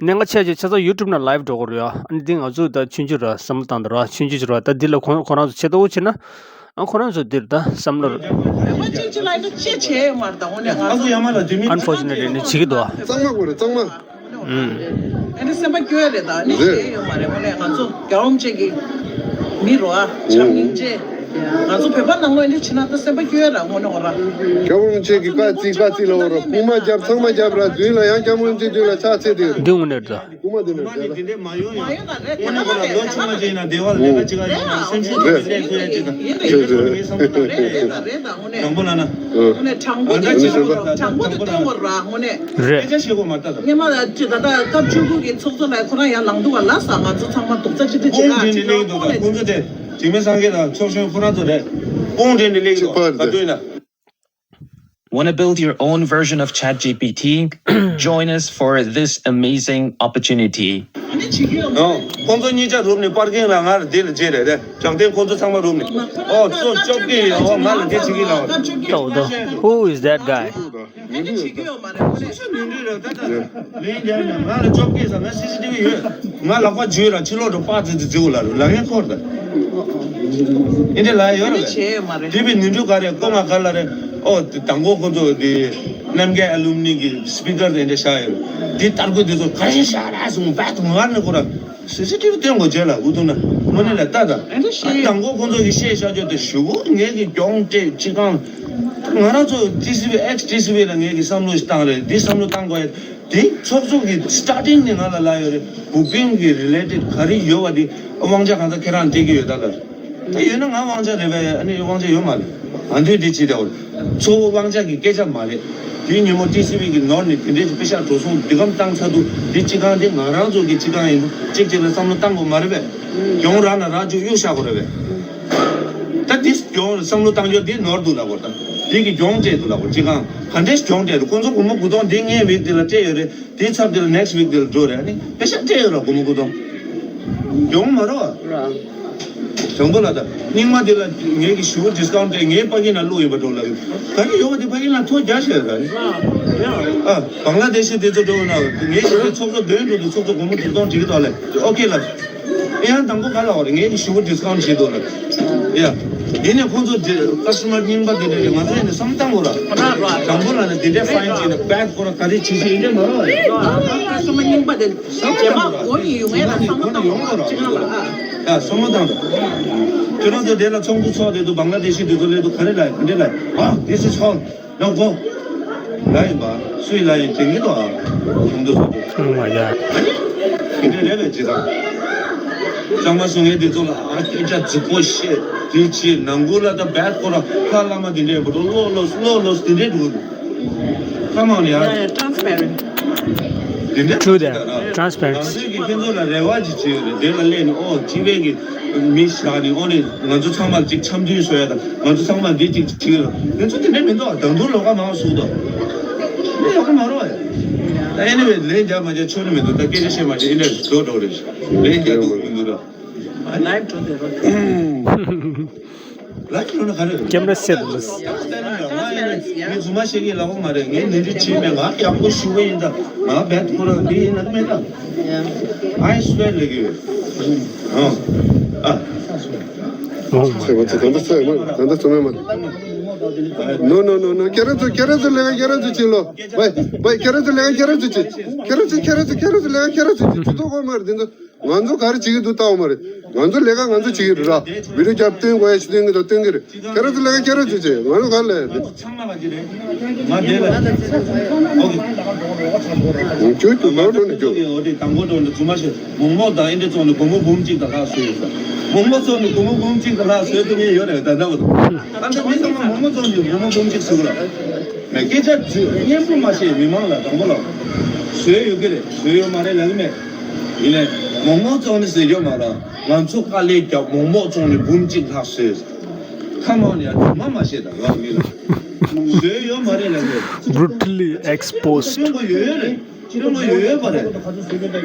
གནད་འགག་ཆེ་ཆེ་ཆ་ཚང་ཡུ་ཊུབ་ནང་ལའིབ་འགྲོ་གི་རེད་ཡ། ཨ་ནི་འདི་ང་ཚོས་ད་ཆུང་ཆུང་ར་བསམ་བློ་བཏང་ད་ར། ཆུང་ཆུང་ཅིག་ར། ད་འདི་ལ་ཁོ་ཁོ་རང་ཚོ་ཆེ་ཏོག་བྱེད་ན། ཨ་ཁོ་རང་ཚོ་འདིར་ད་བསམ་བློ་ར། བོད་པ་གཅིག་གཅིག་ལ་ཡིན་ན་ཅི་བྱས་ཡོད་མ་རེད། ད་དངོས་གནས་ང་ཚོ་ཨན་ཕོར་ཅུ་ནེ་ཊི་ལི་ནི་བྱེད་ཀྱི་འདུག་ཨ། གཙང་མ་དགོས་རེད་གཙང་མ། ཨ་ནི་སེམས་པ་སྐྱོ་ཡ་རེད། ད་ཨ་ནི་བྱས་ཡོད་མ་རེད། དངོས་གནས་ང་ཚོ་རྒྱལ་བ་རིན་པོ་ཆེ་གི་མི་རོ་ཨ། བྱམས་སྙིང་རྗེ། ང་ཚོ་བོད་པ་ནང་ལོགས་ཨ་ནི་བྱེད་ན་ད་སེམས་པ་སྐྱོ་ཡ་ར་དངོས་གནས་ཁོ་ར། རྒྱལ་བ་རིན་པོ་ཆེ་གི་བཀའ་བརྩི་བཀའ་བརྩི་ལ་འོ་ར། རྐུ་མ་རྒྱབ་ཚང་མ་རྒྱབ་ར། མདུན་ལ་ཡང་རྒྱལ་བ་རིན་པོ་ཆེ་མདུན་ལ་ཕྱག་འཚལ་དེ་ར། འདི་དངོས་གནས་རེད་ད། རྐུ་མ་དེ་ནས་རེད་ལ། དེ་འདྲས་མ་ཡོང་ཡང་། དངོས་གནས་ཁོ་ལ་ལོ་ཆུང་མ་ཅིག་ཡིན་ན་སྡེ་བ་ལ་ལས་ཀ་བྱེད་ག་ཡོང་ན་སེམས་ཤུགས་ཅིག་ལས་ཐུབ་ཡ་ཅིག་དང་། རེད་རེད་རེད། བསམ་བློ་བཏང་རེད་རེད་རེད། དངོས་གནས་དྲང་པོ་ལབ་ན། ཨ་ནི་དྲང་པོ་དེ་དྲང་པོ་དེ་སྟོན་དགོས་ར་དངོས་གནས། རེད། སྐད་ཆ་བཤད་དགོས་མ་རེད་ད། སྔོན་མ་ལ་ཅི་ད་ལྟ་སྐབས་བཅུ་དགུ་གི་ཚོགས་གཙོ་ལ་ཁོ་རང་ཡང་ལངས་འདུག་ག་ལ་ས་ང་ཚོ་ཚང་མ་རྡོག་རྩ་གཅིག་སྒྲིལ་བྱེད་དཔུང་སྒྲིག་ནས་སླེབས་འདུག་ད་ཁོང་ཚོ་དེ་འཇིགས་མེད་སངས་རྒྱས་དང་ཚོགས་གཞོན་ཁོ་རང་ཚོ་རེད། དཔུང་སྒྲིག་ནས་སླེབས་འདུག་ག་དུས་ན། Want to build your own version of ChatGPT? Join us for this amazing opportunity. ཨོ། ཁོང་ཚོ་གཉིས་ཆ་རུབ་ནས་པར་ཀིང་ལ་ང་ལ་འདི་ལ་བརྗེ་རེད་རེད། དྲང་བདེན་ཁོང་ཚོ་ཚང་མ་རུབ་ནས། ཨོ་ཚོ་སྐྱོབ་ཀྱི་ཡོད། ཨོ་ང་ལ་འདི་བྱེད་ཀྱི་ལ། Who is that guy? ང་ལ་སྐྱོབ་ཀྱི་ས་ང་སི་སི་ཊི་བི་ཡོད། ང་ལག་པ་འཇུས་ར་ཕྱི་ལོགས་འགྲོ་པ་ཙི་ཙི་ཙི་འུ་ལ་རུ་ལ་ངས་འཁོར་ད། ཨེ་འདྲ་ལ་ཡོད་རེད། དེ་བས་ནི་འགྲུལ་ག་རེ་ཀོ་ང་ག་ལ་རེད། ཨོ་དེ་དང་པོ་ཁོ་ཚོ་དེ་རྣམ་རྒྱལ་ཨ་ལུམ་ནི་གི་སི་པི་ཀར་དེ་འདྲ་བཞག་ཡོད། དེ་ལྟར་ཁོ་དེ་ཚོ་ག་རེ་བཞག་ར་སོང་བད་དུ་ངར་ནི་ཁོ་ར་སི་སི་ཊི་བི་སྟོན་དགོས་བྱས་ལ་འུ་ཐུག་ན་དངོས་གནས་ལ་ལྟ་ད། དང་པོ་ཁོ་ཚོ་གི་བཤད་བཞག་རྒྱུ་དེ་ཞུ་གོ་ངས་གི་གྱོང་སྤྲད་ཅི་གང་། ང་རང་ཚོ་ཊི་སི་ཝི་ཨེགས་ཊི་སི་ཝི་ལ་ངས་ཀྱི་བསམ་བློ་ཞིག་བཏང་རེད། འདི་བསམ་བློ་བཏང་དགོས་ཡ། འདི་ཚོགས་གཙོ་གི་སི་ཊར་ཊིང་ནས་ང་ལ་ལབ་ཡོད་རེད། བུ་པིན་གྱི་རི་ལེ་ཊེཌ་ག་རེ་ཡོད་པ་འདི་དབང་ཆ་གང་ལྟར་ཁྱེད་རང་སྤྲད་ཀྱི་ཡོད་ད་ལ། ད་ཡོད་ན་ང་དབང་ཆ་རེད་པས། ཨ་ནི་དབང་ཆ་ཡོད་མ་རེད། ཨ་འདུས་འདི་བྱེད་བསྡད་པ་རེད། གཙོ་བོ་དབང་ཆ་གི་སྐད་ཆ་མ་རེད། དེའི་ཉིན་མོ་ཊི་སི་ཝི་གི་ནོར་ནས་དེ་འདྲའི་དཔེ་ཤག་འགྲོ་སོང་འདི་གམ་བཏང་ཚར་འདུག་འདི་སྤྱི་ཁང་འདི་ང་རང་ཚོ་གི་སྤྱི་ཁང་ཡིན་འདུག་གཅིག་གཅིག་ལ་བསམ་བློ་བཏང་དགོས་མ་རེད་པས། གྱོང་རག་ན་རག་རྒྱུ་གཡུག་བཞག་དགོས་རེད་པས། ད་འདི་གྱོང་བསམ་བློ་བཏང་རྒྱུ་འདི་ནོར་འདུག་ལབ་དགོས། ད་འདི་གི་གྱོང་སྤྲད་འདུག་ལབ་དགོས། སྤྱི་ཁང་ག་འདྲས་གྱོང་སྤྲད་འདུག་ཁོང་ཚོ་སྒོར་མོ་དགུ་སྟོང་འདི་ངའི་མིག་འདི་ལ་སྤྲད་ཡོད་རེད། དེའི་ཚབ་དེ་ལ་ནེག་སི་ཝིག་དེ་ལ་འགྲོ་རེད། ཨ་ནི་པེ་ཤ་སྤྲད་ཡོད་ར་སྒོར་མོ་དགུ་སྟོང་། གྱོང་མ་རེད་བ། དྲང་པོ་ལ་ད་རྙིང་མ་དེ་ལ་ངེད་ཀྱི་ཞུ་བོ་ཌི་སི་ཀའུན་ཊི་སྤྲད། ངའི་པ་ཀིན་ལ་བླུགས་ཡིན་པ་འགྲོ་ལ། ག་གི་ཡོད་པ་དེ་པ་ཀིན་ལ་ཐོ་རྒྱག་ཤེས་ར། ཨ་བང་ལ་དེ་ཤི་དེ་ཚོ་འགྲོ་ན་ངའི་ཞུ་བོ་ཚོགས་གཙོ་དོན་འགྲོ་དུས་ཚོགས་གཙོ་སྒོར་མོ་དྲུག་སྟོང་སྤྲད་ཀྱི་འདུག་ལ། ཨོ་ཀེ་ལ། ཡང་དང་པོ་ག་ལ་བ་རེད། ངེད་ཀྱི་ཞུ་བོ་ཌི་སི་ཀའུན་ཊི་བྱེད་དོ་ལ། ཡ། ཡིན་ནས་ཁོང་ཚོ་ཀ་སི་ཊ་མར་རྙིང་པ་དེ་འདྲ་རེད། ང་ཚོ་ཡིན་ནས་བསམ་བཏང་དགོས་ར། དྲང་པོ་ལ་ནི་དེ་འདྲའི་ཕ་ཡིན་ཅིག་ནས་བེད་ཁོ་ར་ག་རེ་བྱེད་ཤེས་ཡིན་འདྲ་མ་རེད། ཀ་སི་ཊ་མར་རྙིང་པ་དེ་རྗེས་མ་མགོ་ཡི་ཡོང་ངེས་ལ་བསམ་བཏང་དགོས་ར་ཅིག་ལ། ཡ་བསམ་བློ་བཏང་དང་། ཁྱོད་རང་ཚོ་དེ་ལ་ཚོགས་འདུ་ཚོགས་དེ་དུ་བང་ལ་དེ་ཤི་དེ་ཚོ་སླེབས་དུ་ག་རེ་ལ་ག་འདྲེ་ལ། ཨ་this is hall. ལོ་གོ། ལ་ཡིན་པ། སུའི་ལ་ཡིན་དྲན་གྱི་འདུག་ཨ། གཞུང་དུ་སོགས་དུ། ཨོ་མའི་གྷོཌ། དེ་འདྲ་རེད་པས་ཇི་ལྟར། གཙང་མ་སོང་ངས་དེ་ཚོ་ལ་ཨ་སྐད་ཆ་རྫིག་པོ་བཤད་དེ་བྱེད་ནང་ཁུལ་ལ་ད་བེད་ཁོ་ར་ལྷ་བླ་མ་དེ་འདྲ་ཡིན་པ་འགྲོ་ལོ་ལོ་ལོ་དེ་འདྲ་འགྲོ་འདུག་ཁ་མང་ནས་ཡ། ཡ་ཡ་transparent། དེ་འདྲ་True that. Transparency. ང་ཚོས་ཀྱི་ཁྱེད་ཚོ་ལ་རེ་བ་ཅིག་བྱེད་ཡོད་རེད། དེ་ལ་སླེབས་ནས་ཨོ་སྤྱི་པའི་གི་མི་བཞག་ནས་ཨོ་ནས་ང་ཚོ་ཚང་མར་ཅིག་འཆམ་མཐུན་བཟོ་ཡ་དང་། ང་ཚོ་ཚང་མར་འདི་ཅིག་བྱེད་ཀྱི་རེད། དེ་ཚོ་དེ་འདྲ་མི་འདུག་དང་དུ་ལོག་ཀ་མང་བ་བཟོ་འདུག་དེ་ཡག་པོ་མ་རེད་པ། ད་ཨེ་ནི་ཝེ་ལན་རྒྱག་མ་རྒྱག་ཆོ་ནི་མི་འདུག་ད་སྐད་ཆ་བཤད་མ་བཤད་ཨེ་འདྲ་བཟོ་འགྲོ་རེད། ལན་རྒྱག་འདུག་མི་འདུག་ར། ལའིབ་འགྲོ་བསྡད་རོགས། ལ་ཁྱོད་ན་ག་རེ། ཀེམ་ར་སེད་ལུས། ངས་རྫུན་མ་བཤད་ཀྱི་ལབ་པ་མ་རེད། ངས་ནི་འདྲི་བྱེད་མེད། ང་ཡག་པོ་ཞུ་གི་ཡིན་ད། ང་བེད་ཁོ་རང་འདི་ཡིན་ན་མེད་ད། I swear ལབ་ཀྱི་ཡོད། ཨ། ཨ། ཨོ་མ། ཚེ་བ་ཚེ་ད་ལྟ་ཚེ་མ་ད་ལྟ་ཚེ་མ་མ། No no no no. ཁྱེད་རང་ཚོ་ཁྱེད་རང་ཚོ་ལས་ཀ་ཁྱེད་རང་ཚོ་བྱེད་ལོ། བའི་བའི་ཁྱེད་རང་ཚོ་ལས་ཀ་ཁྱེད་རང་ཚོ་བྱེད། ཁྱེད་རང་ཚོ་ཁྱེད་རང་ཚོ་ཁྱེད་རང་ཚོ་ལས་ཀ་ཁྱེད་རང་ཚོ་བྱེད། ཇུས་གཏོགས་གོ་མ་རེད་འདི་ཚོ། ང་ཚོ་ག་རེ་བྱེད་ཀྱི་འདུག་ལྟ་བ་མ་རེད། ང་ཚོ་ལས་ཀ་ང་ཚོ་བྱེད་ཀྱི་རེད་ར། བི་ཌིའོ་རྒྱབ་སྟོན་དགོས་ཡ་ཞིག་སྟོན་གྱི་འདུག་སྟོན་གྱི་རེད། ཁྱེད་རང་ཚོ་ལས་ཀ་ཁྱེད་རང་ཚོ་བྱེད། ང་ཚོ་ག་རེ་ལས་རེད། ཚང་མ་ག་ཅི་རེད། ང་དེ་ལ་ཨོ་ཁེ། ཁྱོད་ཀྱི་ལོ་འགྲོ་ནས་ཁྱོད། ཨོ་དེ་དང་པོ་འགྲོ་ནས་རྫུན་མ་བཤད། མོག་མོག་དང་ཨེ་འདྲ་བཙོང་ནས་སྒོར་མོ་འབུམ་གཅིག་དང་ལྷག་བཟོས་ཡོད་ས། མོག་མོག་བཙོང་ནས་སྒོར་མོ་འབུམ་གཅིག་དང་ལྷག་བཟོས་ཐུབ་མཁན་ཡོད་རེད་ད་ལྟ་བར་དུ། ཨ་ད་མི་ཚང་མ་མོག་མོག་བཙོང་ནས་སྒོར་མོ་འབུམ་གཅིག་བཟོས་གི་ར། མེད་སྐད་ཆ་རྫུན་སྙན་པོ་མ་བཤད་མི་མང་ལ་དང་པོ་ལ། བཟོས་ཡོད་ཀྱི་རེད། བཟོས་ཡོད་མ་རེད་ལབ་ཀྱི་མེད། ཡིན་ནའི་མོག་མོག་བཙོང་ནི་ཟེར་རྒྱུ་མ་རེད། ང་ཚོ་དཀའ་ལས་རྒྱབ་མོག་མོག་བཙོང་ནི་འབུམ་གཅིག་ལྷག་བཟོས། ཁ་མང་ནས་ཡང་རྫུན་མ་མ་བཤད་དང་ཡང་མི་ལ། བཟོས་ཡོད་མ་རེད་ལབ་ཀྱི་རེད། Brutally exposed. སྟོན་དགོས་ཡོད་ཡོད་རེད། སྟོན་དགོས་ཡོད་ཡོད་པ་རེད།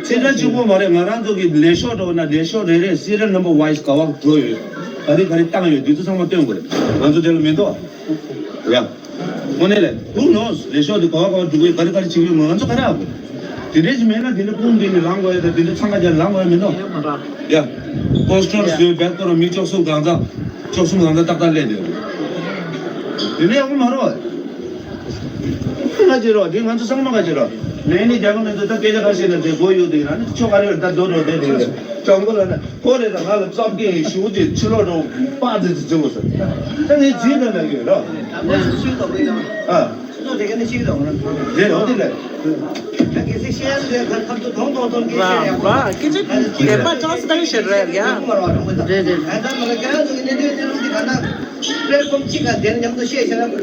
ཚེ་ཕྲ་གཅིག་པོ་མ་རེད། ང་རང་ཚོ་གི་ལས་ཤོག་འགྲོ་ན་ལས་ཤོག་རེ་རེ་serial number wise ག་བ་འགྲོ་ཡོད། ག་རེ་ག་རེ་བཏང་ཡོད་འདི་ཚོ་ཚང་མ་སྟོན་དགོས་རེད། ང་ཚོ་དེ་ལ་མི་འདུག་ཡ། དངོས་གནས་ལས། Who knows? ལས་ཤོག་འདི་ག་བ་ག་བ་འགྲོ་གི་ག་རེ་ག་རེ་བྱེད་ཀྱི་ཡོད་ང་ཚོ་ག་རེ་ཨ་དགོས། དེ་འདྲས་ཞིག་མེད་ན་དེ་འདྲ་ཀུང་དེ་ནས་ལངས་དགོས་ཡ་དང་དེ་འདྲ་འཚང་ཁ་རྒྱག་ལངས་དགོས་ཡ་མི་འདུག་ཡ། པོ་སི་ཊར་བཟོས་བེད་ཁོ་ར་མི་བཅུ་གསུམ་གང་ཚང་། བཅུ་གསུམ་གང་ཚང་ཏག་ཏག་སླེབས་འདུག་དེ་འདྲ་ཡག་པོ་མ་རེད། ང་བྱེད་རོགས་འདི་ང་ཚོ་ཚང་མ་ག་བྱེད་རོགས། ལས་ནི་རྒྱ་གར་མི་ཚོ་ད་སྐད་ཆ་ཁ་ཤས་ན་དེ་གོ་ཡོད་དེ་ཡིན་ན་ནི་ཆོ་ག་རེ་ད་རྡོ་རོ་དེ་དེ་ཡིན་ཅང་གོ་ལ་ན་ཁོ་རེ་ད་ང་ལ་བཙོག་གེ་ཞུ་དེ་ཕྱི་ལོག་རོ་པ་དེ་དེ་བྱེད་དགོས་ས། ད་ངས་བྱེད་ད་ན་གི་རོ། ཨ། ཕྱི་ལོག་དེ་ག་ནི་ཤེས་ཀྱི་འདུག་ར། རེད་རོ་དེ་ལ། ད་གལ་སྲིད་ཤེས་ཡ་དེ་ཁ་ཁ་ཐུག་ཐོང་ཐོང་ཐོང་གི་ཤེས་ཡ་ཡག་པོ་ད། སྐད་ཆ་དེ་པ་ཅང་སི་ད་གི་ཤེས་རེད་ཡ། རེད་རེད། ད་ད་ང་ཁྱེད་རང་ཚོ་གི་གནད་དོན་དེ་རུ་དེ་ག་ན། པེ་ལེ་ཕོམ་གཅིག་ག་དེ་མཉམ་དུ་བཤད་བྱས་ན།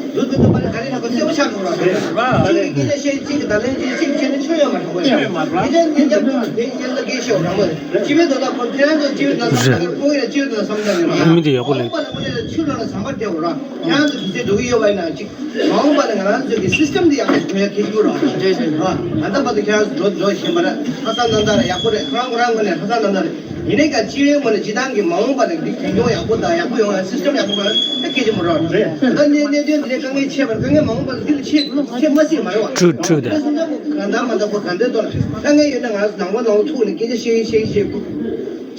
འདུག་འདུག་འདུག་པ་ནི་ག་རེ་ན་གོ་གསལ་པོ་ཆགས་འགྲོ་ར་རེད། གཅིག་གིས་སྐད་ཆ་བཤད་གཅིག་གིས་ད་ལན་གཅིག་གཅིག་བྱས་ན་ཆོ་ཡོད་མ་རེད་གོ་ཆོ་ཡོད་མ་རེད། སྐད་ཆ་གཉིས་རྒྱབ་དུ་དེ་གཉིས་ལ་སྐད་ཤོད་ར་མོ། སྤྱི་པའི་དོན་དག་ཁོ་ཁྱེད་རང་ཚོ་སྤྱི་པའི་དོན་དག་བསམ་བློ་ཁོ་ཡ་སྤྱི་པའི་དོན་དག་བསམ་བློ་ནི་ར། མི་དེ་ཡག་པོ་ལས། མ་འོངས་པ་ལ་ཁོ་ནི་ཆུ་ལོག་ན་ཟམ་པ་སྤྲད་འོ་ར། ཁྱེད་རང་ཚོ་དུས་ཚོད་འགྲོ་གི་ཡོད་པ་ཡིན་ན་གཅིག་མ་འོངས་པ་ལ་ང་རང་ཚོ་གི་སི་སི་ཊམ་འདི་ཡག་པོ་ཞིག་ཐོན་ཡ་ཁེལ་གྱི་ར། རེད་རེད་ར། ང་ད་བར་དུ་ཁྱེད་རང་ཚོ་འགྲོ་འགྲོ་བཞིན་པ་ར་ལྷ་ས་ནང་ད་ར་ཡག་པོ་རེད། ཁོ་རང་ཁོ་རང་ངོས་ནས་ལྷ་ས་ནང་ད་རེད། ཡིན་ནའི་ཀ་སྤྱི་པའི་ངོས་ནས་སྤྱི་བཏང་གི་མ་འོངས་པ་ལ་འདི་རྒྱུན་སྐྱོང་ཡག་པོ་དང་ཡག་པོ་ཡོང་ཡ་སི་སི་ཊམ་ཡག་པོ་ཡོང་ཡ་ད་སྐད་ཆ་མོ་ར། རེད། ད་གནས་གནས་དོན་འདི་ནས་དཀའ་ངལ་ཆེ་བར་དཀའ་ངལ་མ་འོངས་པ་ལ་འདི་ལ་ཆེ་ཆེ་མ་སྲིད་མ་རེད་བ། True, true that. ད་སོང་ཙང་ཁོ་གང་ལྟར་མ་ལྟར་ཁོ་གང་འདོད་ཐོག་ལ་དཀའ་ངལ་ཡོད་ན་ང་ནང་པ་ནང་པ་ཐུག་ནས་སྐད་ཆ་བཤད་བཤད་བཤད་དགོས།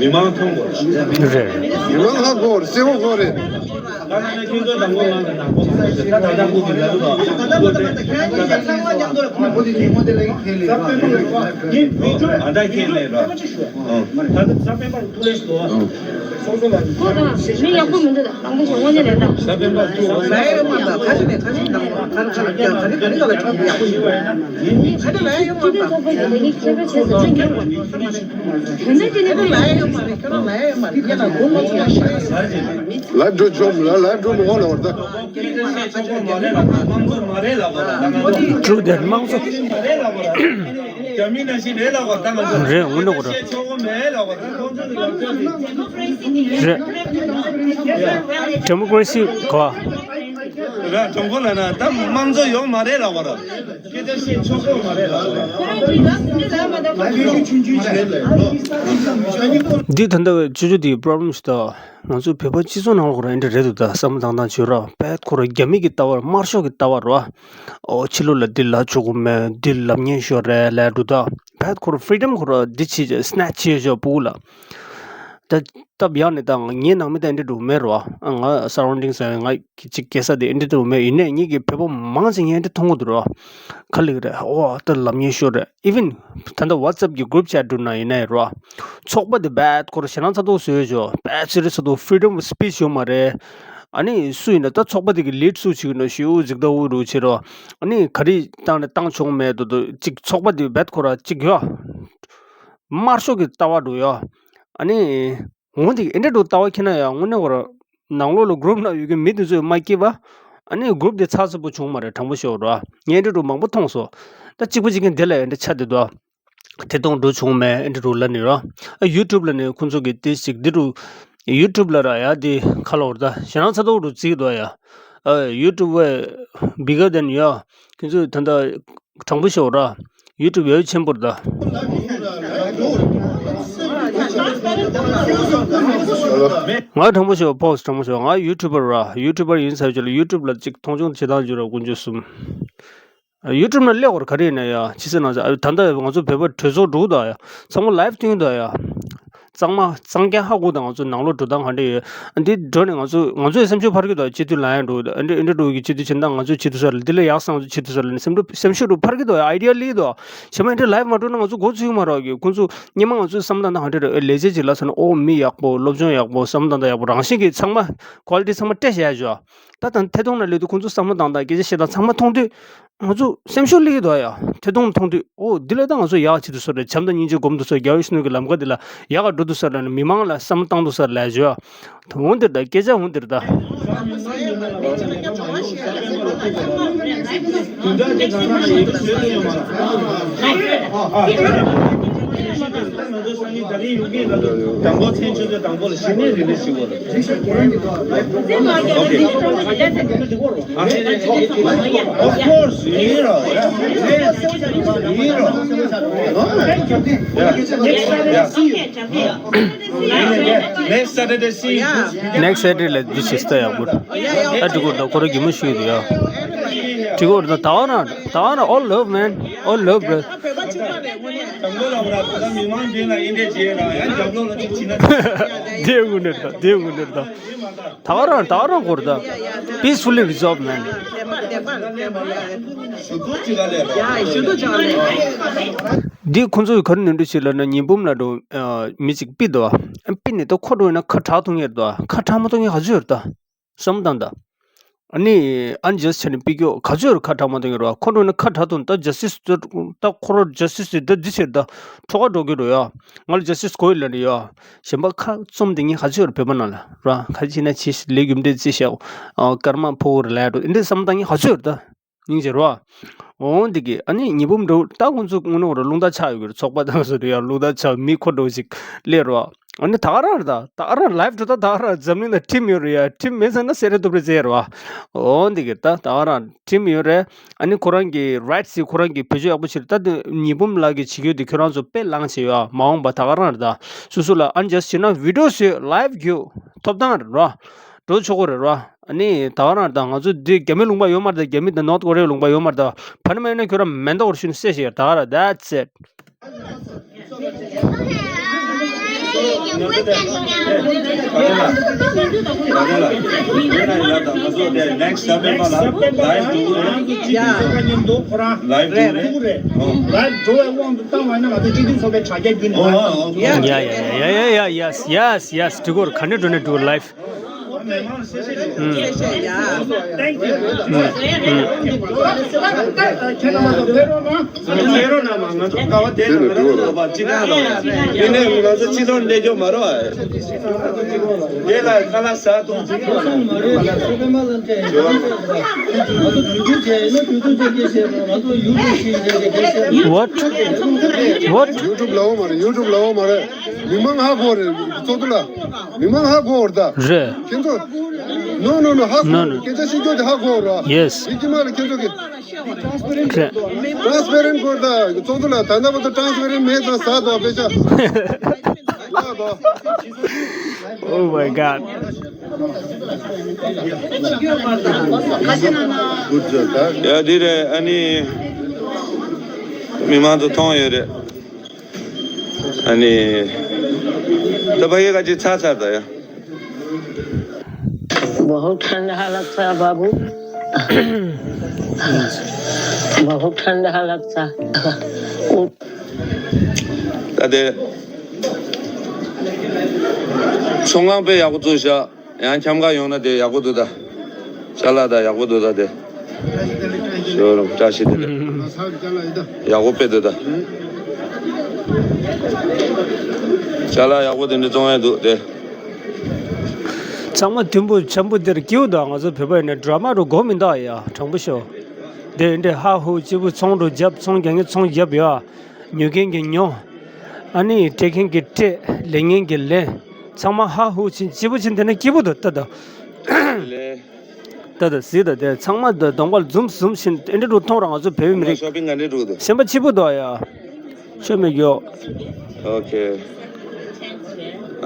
མི་མང་མཐོང་དགོས་རེད། རེད། མི་མང་ཧ་གོ་རེད། གསལ་པོ་གོ་རེད། ད་ལྟ་ཁྱོད་ཚོ་དང་པོ་ང་དང་དང་པོ་མ་ཟེར། ད་ད་ལྟ་ཁོ་གི་ལ་ལུ་དང་ཁོ་དེ་ད་ལྟ་ཚང་མ་མཉམ་དུ་ལ་ཁོ་དེ་ངོ་དེ་ལ་ཁས་ལེན་ར། ཨ་ད་ཁས་ལེན་ར། ཨ་ད་ས་པཎ་པ་ཐུགས་ལེགས་སོ། སོ་སོ་ལ་ཁོ་དང་མི་ཡག་པོ་མི་འདུག་ད་རང་གི་ཞོགས་པ་ནས་རེད་ད། ས་པཎ་པ་ཐུགས་ལ་ཡོད་མ་ད་ཁ་ཅིག་ནས་ཁ་ཅིག་དང་ག་རེ་ག་རེ་ག་རེ་ག་ལ་ཁྲག་ཡག་པོ་ཡོད་པ་ཡིན་ན། ཁ་ཅིག་ལ་ཡོད་མ་ད། ཁྱེད་ཚོ་ཚོགས་པ་ཞིག་ལ་ནི་ཁྱད་པར་ཆེ་ས་ཅི་འགྱུར་བ། དོན་དག་ཅི་ནས་ཁྱེད་ཚོ་ལ་ཡོད་མ་རེད། ཁྱོད་རང་ལ་ཡོད་མ་རེད། ཁྱེད་ལ་སྒོ་མ་ཚུགས་ཡག་ཤ་ཡོད་ས་རེད། ལ་འགྲོ་ཆོག་མི་ལ་ལ་འགྲོ་མི་འོང་ལ་བར་ད། ཁྱེད་ཚོ་ཚོགས་པ་མ་རེད་ལ་མང་ཚོགས་མ་རེད་ལ་བར་ད། ད་ང་ཚོ་ཀྲུག་དེར་དམངས་གཙོ། མ་རེད་ལ་བར་ད། རྒྱ་མི་ནང་བཞིན་རེད་ལ་བར་ད། ང་ཚོ་རེད། འོ་ན་གོ་ར། ཆོག་གོ་མེད་ལ་བར་ད། ཁོང་ཚོ་གི་ལབ་ཚོད་དེ། རེད། ཌེ་མོ་ཀ་རེ་སི་གོ། ར་གྲོང་ཁོ་ལ་ན་ད་དམངས་གཙོ་ཡོང་མ་རེད་ལ་བར་ད། ཁྱེད་ཚོ་ཆོག་གོ་མ་རེད་ལ་བར་ད། ཁྱོད་ཆུང་ཆུང་ཅིག་རེད་ལ་ཡོད། འདི་ད་ལྟ་བའི་ཆུ་ཆུ་དེའི་པོ་རོབ་ལེམ་ཞིག་ད། ང་ཚོའི་བོད་པ་སྤྱི་ཚོགས་ནང་ལོགས་ར་འདི་འདྲ་རེད་འདུག་ད་བསམ་བློ་བཏང་སྟངས་བྱོས་ར། བད་ཁོ་ར་རྒྱ་མི་གི་ལྟ་བ་ར། དམར་ཤོག་གི་ལྟ་བ་ར། ཨོ་ཕྱི་ལོགས་ལ་འདི་ལབ་ཆོག་གི་མེད། འདི་ལབ་ཉན་ཤོག་རེད་ལབ་འདུག་ད་བད་ཁོ་ར་ཕི་རི་ཌམ་ཁོ་ར་འདི་བྱེད་ཅེས་སི་ནེ་ཆི་བྱེད་ཆོག་སྤུ་གུ་ལ། ད་སྟབས་ཡག་ནས་ད་ངའི་ནང་མི་ད་འདི་འདྲ་འདུག་མེད་ར། ཨ་ང་སར་ཝན་ཌིང་སི་ང་ང་གཅིག་སྐྱེ་ས་དེ་འདི་འདྲ་མེད། ཡིན་ནའི་ངེད་ཀྱི་བོད་པ་མང་ཆེ་ངས་འདི་མཐོང་གི་འདུག་ར། ག་ལེགས་རེད། ཨོ་ད་ལབ་ཉན་ཤོག་རེད། ཨི་ཝན་ད་ལྟ་ཝ་ཊི་སེབ་གི་གུ་རུབ་ཆེ་ཊི་འདྲ་ན་ཡིན་ནའི་ར། ཚོགས་པ་དེ་བད་ཁོ་ར་ཞེ་སྡང་ཚ་ཏོག་བཟོས་ཡོད་ཅོ། བད་ཚེ་རིང་ཚ་ཏོག་ཕི་རི་ཌམ་ཨོཕ་སི་པིཆ་ཡོད་མ་རེད། ཨ་ནི་སུ་ཡིན་ན་ད་ཚོགས་པ་དེ་གི་ལིཌ་སུ་བྱེད་ཀྱི་ན་ཞུ་ཟིག་ད་འུ་རུ་བྱེད་རོ། ཨ་ནི་ག་རེ་བཏང་ནས་བཏང་ཆོག་མེད་དོ་དོ་གཅིག་ཚོགས་པ་དེ་བད་ཁོ་ར་གཅིག་ཡོད། དམར་ཤོག་གི་ལྟ་བ་འདྲ་ཡོད། ཨ་ནི། འོ་འདི་ཨེ་འདྲ་འདྲ་ལྟ་བ་ཁྱེར་ན་ཡང་དངོས་གནས་ཁོ་ར་ནང་ལོགས་ལ་གུ་རུབ་ནང་ཡོད་མཁན་མི་དེ་ཚོས་མ་སྐྱིད་པ། ཨ་ནི་གུ་རུབ་དེ་ཚགས་ཚུད་པོ་བྱུང་མ་རེད། དྲང་པོ་ཤོད་ར། ངས་ཨེ་འདྲ་འདྲ་མང་པོ་མཐོང་སོང་། ད་གཅིག་པ་གཅིག་རྐྱང་དེ་ལ་ཨེ་འདྲ་ཆ་དེ་འདུག་ཨ། དེ་གཏོང་འགྲོ་བྱུང་མེད། ཨེ་འདྲ་འདྲ་ལབ་ནི་ར། ཨ་ཡུ་ཊུབ་ལ་ནི་ཁོང་ཚོ་གི་དེ་ཞིག་འདི་འདྲ། ཡུ་ཊུབ་ལ་ར་ཡ་དེ་ཁ་ལོ་ར་ད་ཞེ་སྡང་ཚ་ཏོག་འདྲ་བརྩིས་འདུག་ཡ། ཨ་ཡུ་ཊུབ་བས་བྷི་གར་དེན་ཡ། ཁྱོད་ཚོས་ད་ལྟ་དྲང་པོ་ཤོད་ར། ཡུ་ཊུབ་ཡ་ཆེན་པོ་རེད་ད། ང་དྲང་པོ་ཤོད། ཕོ་སི་དྲང་པོ་ཤོད། ང་ཡུ་ཊུབ་པར་ར། ཡུ་ཊུབ་པར་ཡིན་ཟེར་བ་ཅིག་ལ་ཡུ་ཊུབ་ལ་ཅིག་མཐོང་ཆུང་བྱེད་སྟངས་བརྗོད་ར། དཀོན་མཆོག་གསུམ། ཡུ་ཊུབ་ནང་སླེབས་པར་ག་རེ་ཡིན་ན་ཡ། ཕྱི་ཚེ་ནང་ཚེ་ཨ་ད་ལྟ་ང་ཚོ་བོད་པ་གྲོས་ཚོགས་འགྲོ་གི་འདུག་ཡ། ཚང་མ་ལའིབ་སྟོན་གི་འདུག་ཡ། གཙང་མ་གཙང་རྐྱང་ཧ་གོ་དང་། ང་ཚོ་ནང་ལོགས་འགྲོ་སྟངས་ག་འདྲ་ཡོད། འདི་འགྲོ་ནས་ང་ཚོ་ང་ཚོའི་སེམས་ཤུགས་འཕར་གི་འདུག་སྤྱི་འཐུས་ལ་ཡང་འགྲོ་གི་འདུག་འདི་འདྲ་འགྲོ་གི་སྤྱི་འཐུས་བྱེད་སྟངས་ང་ཚོའི་སྤྱི་འཐུས་ས་ལ་འདི་ལས་ཡག་སང་ཚོ་སྤྱི་འཐུས་ས་ལ་ནི་སེམས་སེམས་ཤུགས་འགྲོ་འཕར་གི་འདུག་ཨའི་ཌི་ཡ་ལི་འདུག་གཞན་པ་འདི་འདྲ་ལའིབ་མ་འགྲོ་ན་ང་ཚོ་འགོ་ཚུགས་མ་རོགས་གི། ཁོང་ཚོ་སྙན་མ་ང་ཚོའི་བསམ་སྟངས་དང་ག་འདྲ་རེད། ལས་བྱེད་ཅིག་ལ་ས་ན་ཨོ་མི་ཡག་པོ་སློབ་སྦྱོང་ཡག་པོ་བསམ་སྟངས་དང་ཡག་པོ་རང་བཞིན་གྱི་ཚང་མ་ཀོ་ལི་ཊི་ཚང་མ་སྤྲད་བཞག་ཡ་ཅོ། ད་ད་ཐད་གཏོང་ན་སླེབས་དུས་ཁོང་ཚོ་བསམ་བློ་བཏང་སྟངས་སྐད་ཆ་བཤད་སྟངས་ཚང་མ་མཐོང་དུས། ང་ཚོ་སེམས་ཤུགས་སླེབས་ཀྱི་འདུག་ཡ། ཐད་གཏོང་མཐོང་དུས་ཨོ་འདི་ལས་ད་ང་ཚོ་ཡག་བྱེད་དུ་སོ་རེད། བྱམས་དང་སྙིང་རྗེ་སྒོམ་དུ་སོ། རྒྱལ་བའི་གཞོན་ནུ་གི་ལམ་ཁ་འདི་ལ་ཡག་ག་འགྲོ་དུ་སོ་རེད། མི་མང་ལ་བསམ་བློ་བཏང་དུ་སོ་རེད་ལས་བྱོས། ད་འོང་འདིར་ད་སྐད་ཆ་འོང་འདིར་ད། དང་པོ་མཚན་ཆུ་ཚོད་དང་པོ་ལ་གཞི་ནས་རི་ལི་ཞུ་བ་རེད། Okay. Of course, you know, yeah. You know. Yeah. Yeah. Next Saturday, see you. Next Saturday ལ་འདི་ཤེས་ད་ཡག་པོ། ད་འགྲིག་གོ། ད་ཁོ་ར་གི་མོ་ཞུས་འདུག་ཡ། འགྲིག་གོ། ད་ད་བ་ན་ད་བ་ན་all love, man, all love, bro. དང་པོ་ལ་བ་ར་ད་མི་མང་འདི་ལ་ཨིན་འདྲས་བྱས་ར་ཡང་རྒྱབ་ལོགས་ལ་ཅིག་བྱིན་ན། དེ་དངོས་གནས་ད། དེ་དངོས་གནས་ད། ད་ག་རང་ད་ག་རང་སྐོར་ད། Peacefully resolved, man. འདི་ཁོང་ཚོས་ག་རེ་ནོར་འཁྲུལ་བྱེད་ལབ་ན། ཉི་འབུམ་ལ་འགྲོ་མི་ཅིག་ཕུད་དོ། ཕུད་ནས་ད་ཁོ་འགྲོ་ཡིན་ན་ཁ་གྲག་ཐུབ་ངེས་རེད་དོ། ཁ་གྲག་མ་ཐུབ་མཁན་ག་ཚོད་ཡོད་རེད་ད། བསམ་བློ་བཏང་ད། ཨ་ནི་unjust བྱས་ནས་ཕུད་རྒྱུ་ག་ཚོད་ཡོད་རེད། ཁ་གྲག་མ་ཐུབ་མཁན་རེད་བ། ཁོ་འགྲོ་ཡིན་ན་ཁ་གྲག་ཐུབ་ད། Justice ད་ཁོ་རང་Justice ད་འདི་བྱེད་ད། ཁྲོ་ཁ་འགྲོ་གི་རེད་ཡ། ང་ལ་Justice དགོས་ཡོད་ལབ་ནས་ཡ། གཞན་པ་ཁ་བཙུམ་བསྡད་མཁན་ག་ཚོད་ཡོད་རེད་བོད་པ་ནང་ལ་ར། ཁ་ཅིག་ན་ཅི་ལས་རྒྱུ་འབྲས་ཅི་བྱ། ཀརྨ་ཕོ་བོ་རེད་ལབ་འགྲོ་འདི་བསམ་བློ་བཏང་མཁན་ག་ཚོད་ཡོད་རེད་ད། སྙིང་རྗེ་རོ། འོང་འདི་གི་ཨ་ནི་ཉི་འབུམ་འགྲོ་ད་ཁོང་ཚོ་དངོས་གནས་རོ་རླུང་རྟ་ཆག་ཡོད་གི་རེད། ཚོགས་པ་དང་སོ་རེ་ཡ་རླུང་རྟ་ཆག་མི་ཁོ་འགྲོ་ཞིག་སླེབས་རོ། ཨ་ནི་ད་ག་རང་རེད་ད། ད་ག་རང་live འགྲོ་ད། ད་ག་རང་འཛམ་གླིང་ན་ཁྲིམས་ཡོད་རེད་ཡ། ཁྲིམས་མེད་ཟེར་ན་སེ་ར་སྟོབས་རེ་ཟེར་རོ། འོང་འདི་གི་ད་ད་ག་རང་ཁྲིམས་ཡོད་རེད། ཨ་ནི་ཁོ་རང་གི་rights ཡི་ཁོ་རང་གི་བེད་སྤྱོད་ཡག་པོ་བྱེད་རེད། ད་འདི་ཉི་འབུམ་ལགས་ཀྱི་བྱེད་རྒྱུ་འདི་ཁྱོད་རང་ཚོ་དཔེ་བླངས་བྱས་ཡོད། མ་འོངས་པ་ད་ག་རང་རེད་ད། སོ་སོ་ལ་unjust བྱེད་ན་video བཟོས་live བརྒྱུད་ཐོབ་ཐང་རེད་རོ། འགྲོ་ཆོག་གི་རེད་ར། ཨ་ནི་ད་ག་རང་ད་ང་ཚོ་འདི་རྒྱ་མི་ལུང་པ་ཡོད་མ་རེད་ད། རྒྱ་མི་དང་North Korea ལུང་པ་ཡོད་མ་རེད་ད། ཕ་ནི་མ་ཡིན་ན་ཁྱོད་རང་མེ་མདའ་བོར་ཤུན་སེ་ཞིག་ད་ག་ར། That's it. Next September ལ་live འགྲོ་གི་རེད། live འགྲོ་གི་རེད། live འགྲོ་བའི་དབང་དུ་བཏང་བ་ན་ང་ཚོ་སྤྱི་འཐུས་ཚོགས་པའི་དྲ་རྒྱ་བརྒྱུད་ནས། ཡ་ཡ་ཡ་ཡ་ཡ། Yes, yes, yes, yes. འགྲིག་གོ། ག་ནས་འགྲོ་ནས་འགྲོ། Live. What? What? YouTube ལའོ་མ་རེད། YouTube ལའོ་མ་རེད། མི་མང་ཧ་གོ་རེད། ཚོགས་འདུ་ལ། མི་མང་ཧ་གོ་བར་ད། རེད། ཁྱེད་ཚོ། No, no, no. ཧ་གོ། No, no. སྐད་ཆ་བཤད་རྒྱུ་དེ་ཧ་གོ་བར། Yes. ཡིན་གྱི་མ་རེད། ཁྱེད་ཚོ་གི། རེད། Transparent དགོས་ད། ཚོགས་འདུ་ལ་ད་ལྟ་བར་དུ་transparent མེད་ཙང་ཟ་དོ་དཔེ་ཆ། ལ་དོ། Oh my God. Good job. ཡ་འདི་རེད། ཨ་ནི་མི་མང་ཚོ་མཐོང་ཡོད་རེད། ཨ་ནི། ད་ཕ་གི་ཁ་ཅིག་ཚར་ཚར་ད་ཡ། बहुत ठंडा लगता है बाबू। बहुत ठंडा लगता है। ད་དེ། ཚོང་ཁང་དཔེ་ཡག་པོ་བཙུགས་ཤག་ཡང་འཁྱམ་ག་ཡོང་ན་དེ་ཡག་པོ་འདུག་ད། ཅ་ལག་ད་ཡག་པོ་འདུག་ད་དེ། ཞོ་རུ་བཀྲ་ཤིས་བདེ་ལེགས། ཡག་པོ་དཔེ་འདུག་ད། ཅ་ལག་ཡག་པོ་དེ་འདྲ་བཙོང་ཡ་འདུག་དེ། ཚང་མ་མཐུན་པོ་འཆམ་པོ་དེར་སྐྱིད་པོ་འདུག་ང་ཚོ་བོད་པ་ཡིན་ན་ཌ་ར་མ་རུ་དགོས་མི་འདུག་ཡ། དྲང་པོ་ཤོད། དེ་འདྲ་ཧ་ཧུ་སྐྱིད་པོ། ཚོང་རུ་རྒྱབ། ཚོང་རྒྱག་མཁན་ཚོང་རྒྱབ་ཡ། ཉོ་མཁན་གྱི་ཉོ། ཨ་ནི་སྤྲད་མཁན་གྱི་སྤྲད། ལེན་མཁན་གྱི་ལེན། ཚང་མ་ཧ་ཧུ་ཕྱིན་སྐྱིད་པོ་ཕྱིན་དེ་ན་སྐྱིད་པོ་འདུག་ད་ད། ལེ། ད་ད་གཟིགས་ད་དེ་ཚང་མ་ད་གདོང་པ་ལ་འཛུམ་འཛུམ་བཞིན་ཨེ་འདྲ་འདུག་མཐོང་ར་ང་ཚོ་བོད་མི་རིགས། ཤོ་པིང་ག་འདྲ་འདུག་འདུག་སེམས་པ་སྐྱིད་པོ་འདུག་ཡ། ཆོ་མེད་གྱོ། ཨོ་ཁེ།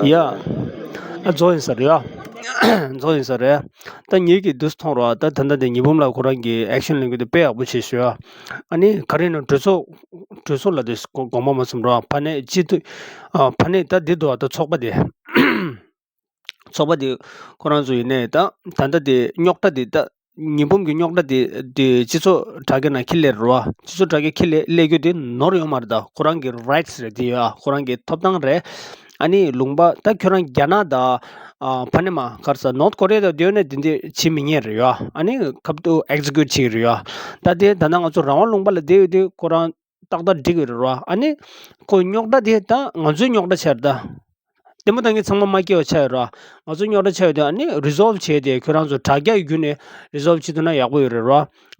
ཡ། ཨ་རྫོགས་ཡིན་ས་རེད་ཡ། རྫོགས་ཡིན་ས་རེད། ད་ངེད་ཀྱིས་འདུག་མཐོང་ར། ད་ད་ལྟ་དེ་ཉི་འབུམ་ལགས་ཁོ་རང་གི་ཨེག་ཤན་ལེན་རྒྱུ་དེ་དཔེ་ཡག་པོ་བྱས་ཤོད་ཡ། ཨ་ནི་ག་རེ་ན་གྲོས་ཚོགས། གྲོས་ཚོགས་ལ་དེ་དགོངས་པ་མ་ཚོམ་ར། ཕ་ནས་སྤྱི་འཐུས། ཨ་ཕ་ནས་ད་འདི་འདུག་ད་ཚོགས་པ་དེ། ཚོགས་པ་དེ་ཁོ་རང་ཚོ་ཡིན་ནའི་ད་ད་ལྟ་དེ་རྙོག་དྲ་དེ་ད་ཉི་འབུམ་གྱི་རྙོག་དྲ་དེ་དེ་སྤྱི་ཚོགས་དྲ་རྒྱ་ནང་ཁྱི་ལས་རེད་བ། སྤྱི་ཚོགས་དྲ་རྒྱ་ཁྱི་ལས་ལས་རྒྱུ་དེ་ནོར་ཡོད་མ་རེད། ད་ཁོ་རང་གི་རའིཊ་སི་རེད་དེ་ཡ། ཁོ་རང་གི་ཐོབ་ཐང་རེད། ཨ་ནི་ལུང་པ་ད་ཁྱོད་རང་རྒྱ་ནག་དང་ཨ་ཕ་ནི་མ་ག་རེ་ཟེར་North Korea་དང་འདོད་ནས་དེ་འདྲ་བྱེད་མི་ཉན་རེད་ཡ། ཨ་ནི་ཁབ་ཏུ་execute་བྱེད་ཀྱི་རེད་ཡ། ད་དེ་ད་ལྟ་ང་ཚོ་རང་དབང་ལུང་པ་ལ་བསྡད་ཡོད་དུས་ཁོ་རང་ཏག་ཏག་འགྲིག་གི་རེད་ར། ཨ་ནི་ཁོ་རྙོག་དྲ་དེ་ད་ང་ཚོའི་རྙོག་དྲ་ཆགས་རེད་ད། ལྟད་མོ་ལྟ་མཁན་ཚང་མ་མ་སྐྱིད་པ་ཆགས་ཡོད་ར། ང་ཚོ་རྙོག་དྲ་ཆགས་ཡོད་དུས་ཨ་ནི་resolve་བྱས་ཏེ་ཁྱོད་རང་ཚོ་དྲ་རྒྱ་ཡི་བརྒྱུད་ནས་resolve་བྱེད་ཐུབ་ན་ཡག་པོ་ཡོད་རེད་ར།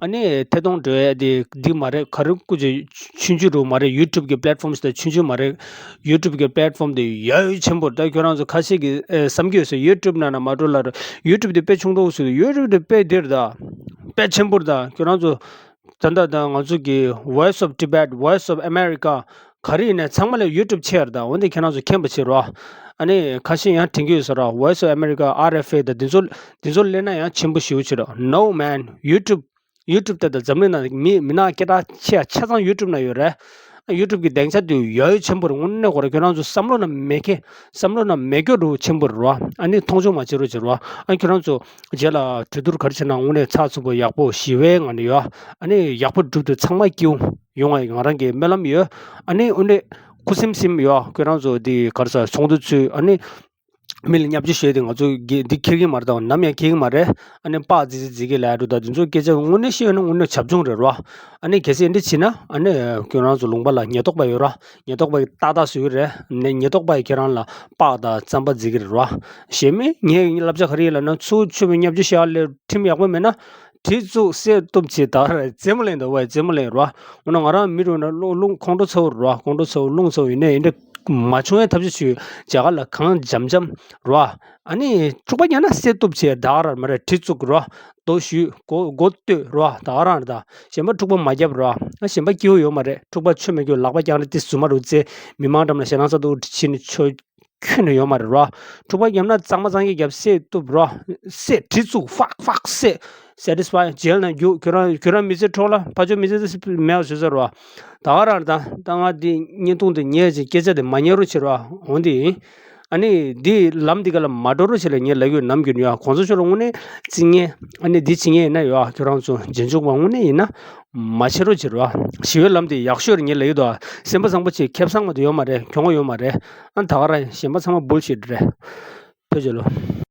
ཨ་ནི་ཐད་གཏོང་འགྲོ་ཡས་དེ་འགྲིག་མ་རེད། ག་རེ་སྐུ་མཁྱེན་ཆུང་ཆུང་རུ་མ་རེད། YouTube་གི་platforms་དེ་ཆུང་ཆུང་མ་རེད། YouTube་གི་platform་དེ་ཡ་ཡོད་ཆེན་པོ་རེད། ད་ཁྱོད་རང་ཚོ་ཁ་ཤས་ཀྱིས་ཨེ་བསམ་གྱི་ཡོད་ས་YouTube་ནང་ན་མ་འགྲོ་ལ་ར། YouTube་དེ་དཔེ་ཆུང་གྲོགས་སུ་YouTube་དེ་དཔེ་འདིར་ད་དཔེ་ཆེན་པོ་རེད། ད་ཁྱོད་རང་ཚོ་ད་ལྟ་ད་ང་ཚོ་གི་Voice of Tibet, Voice of America་ག་རེ་ཡིན་ནའི་ཚང་མ་ལ་YouTube་ཆེ་ཡར་དང་འོན་ཏེ་ཁྱེད་རང་ཚོ་མཁྱེན་པ་བྱེད་རོགས། ཨ་ནི་ཁ་ཤས་ཡང་དྲན་གྱི་ཡོད་ས་ར། Voice of America, R F A་དང་འདི་ཚོ་འདི་ཚོ་ལེན་ན་ཡང་ཆེན་པོ་ཞེ་པོ་བྱེད་རོགས། No man, YouTube, YouTube་དེ་ད་འཛམ་གླིང་ནང་མི་མི་ནག་སྐད་གྲགས་ཆེ་ཡ་ཆ་ཚང་YouTube་ནང་ཡོད་རེད། YouTube་གི་སྡིངས་ཆ་དེ་ཡ་ཡོད་ཆེན་པོ་རེད། དངོས་གནས་ཁོ་རེ་ཁྱོད་རང་ཚོ་བསམ་བློ་ནང་མེད་མཁན་བསམ་བློ་ནང་མེད་སྐྱོ་རུ་ཆེན་པོ་རེད་རོ། ཨ་ནི་མཐོང་ཆུང་མ་བྱེད་རོགས་བྱེད་རོགས། ཨ་ཁྱོད་རང་ཚོ་རྗེས་ལ་གྲོས་བསྡུར་ག་རེ་བྱེད་ན་དངོས་གནས་ཚགས་ཚུད་པོ་ཡག་པོ་ཞི་བའི་ངང་ནས་ཡོད། ཨ་ནི་ཡག་པོ་སྒྲུབ་དུས་ཚང་མ་སྐྱིད་པོ་ཡོང་བ་ང་རང་གི་སྨོན་ལམ་ཡོད། ཨ་ནི་དངོས་གནས་ཁུ་སིམ་སིམ་ཡོད། ཁྱོད་རང་ཚོ་འདི་ག་རེ་ཟེར་ཚོགས་འདུ་ཚོས་ཨ་ནི་མི་ལ་བརྙས་བཅོས་བྱས་ཏེ་ང་ཚོ་འདི་འཁྱེར་གྱི་མ་རེད་དང་ནམ་ཡང་འཁྱེར་གྱི་མ་རེད། ཨ་ནི་པགས་རྫིག་རྫིག་རྫིག་གི་ལབ་ཡ་འདྲ་ད་འདི་ཚོ་སྐད་ཆ་དངོས་གནས་བཤད་ཡོད་ན་དངོས་གནས་བྱབ་ཆུང་རེད་རོ། ཨ་ནི་གལ་སྲིད་འདི་བྱེད་ན་ཨ་ནི་ཁྱོད་རང་ཚོ་ལུང་པ་ལ་ཉེན་རྟོག་པ་ཡོད་རོ། ཉེན་རྟོག་པ་ཏག་ཏག་བཟོས་ཀྱི་རེད། ནས་ཉེན་རྟོག་པ་ཡིས་ཁྱེད་རང་ལ་པགས་དང་རྩམ་པ་རྫིག་གི་རེད་རོ། གཞན་མི་ངའི་བསླབ་བྱ་ག་རེ་ཡིན་ལབ་ན་ཚུར་ཆུ་མོ་བརྙས་བཅོས་བྱས་ལས་ཁྲིམས་ཡག་པོ་མེད་ན་གྲི་བཙུགས་གསེར་གཏུབ་བྱེད་ད་རེད་རྩེད་མོ་ལེན་འདུག་བས་རྩེད་མོ་ལེན་རོ། འོ་ན་ང་རང་མི་རུ་ན་རླུང་རླུང་ཁོང་ཁྲོ་ཚ་བོ་རོ། ཁོང་ཁྲོ་ཚ་བོ་རླུང་ཚ་བོ་ཡིན་ནའི་ཡིན་འདྲ་མ་བྱུང་བའི་ཐབས་ཤེས་བྱོས་རྒྱ་གར་ལ་གངས་འཇམ་འཇམ་རོ། ཨ་ནི་འཁྲུག་པ་ཉར་ན་གསེར་གཏུབ་བྱས་ད་ར་མ་རེད་གྲི་བཙུགས་རོ། རྡོ་གཞུས་མགོ་མགོ་བཏོད་རོ་ད་ག་རང་རེད་ད། གཞན་པ་འཁྲུག་པ་མ་རྒྱབ་རོ། ཨ་གཞན་པ་སྐྱིད་པོ་ཡོད་མ་རེད། འཁྲུག་པ་ཆོ་མེད་ཀྱོ་ལག་པ་བརྐྱངས་རེ་ཏི་ཟུར་མ་རུ་རྩེ། མི་མང་འགྲམ་ལ་ཞེ་སྡང་ཚ་གདུག་ཕྱིན་ནས་ཆོ་ཁྱོན་ནས་ཡོད་མ་རེད་རོ། འཁྲུག་པ་རྒྱབ་ན་གཙང་མ་གཙང་རྐྱང་རྒྱབ་གསེར་གཏུབ་རོ། གསེར་གྲི་བཙུགས་ཧྥག་ཧྥག་གསེར། སེ་ཊི་སི་ཕའི་རྗེས་ལ་ན་རྒྱུག་ཁྱོད་རང་ཁྱོད་རང་མི་ཚེ་འཕྲོག་ལ་ཕ་ཆོས་མི་ཚེ་མེད་པ་བཟོས་ཚར་རོ། ད་ག་རང་རེད་ད། ད་ང་འདི་བརྙན་ཐུང་འདི་ཉན་ཅིག་སྐད་ཆ་འདི་མ་ཉན་རོགས་བྱེད་རོགས་འོང་འདི་ཡིན། ཨ་ནི་འདི་ལམ་འདི་ག་ལ་མ་འགྲོ་རོགས་བྱེད་ལ་ངས་ལབ་ཡོད་ནམ་རྒྱུན་ཡོད་གོང་ས་མཆོག་ལ་དངོས་གནས་བརྩི་ངེས་ཨ་ནི་འདི་བྱེད་ངེས་ཡིན་ན་ཡོད་ཁྱོད་རང་ཚོ་རྗེས་འཇུག་པ་དངོས་གནས་ཡིན་ན་མ་བྱེད་རོགས་བྱེད་རོགས། ཞི་བའི་ལམ་འདི་ཡག་ཤོས་རེད་ངས་ལབ་ཡོད་དོ། སེམས་པ་བཟང་པོ་བྱེད་ཁེ་བཟང་མ་དུ་ཡོད་མ་རེད་གྱོང་པོ་ཡོད་མ་རེད། ཨ་ད་ག་རང་གཞན་པ་ཚང་མ་བུལ་ཤིཊ་རེད། ཐུགས་རྗེ་ཆེ།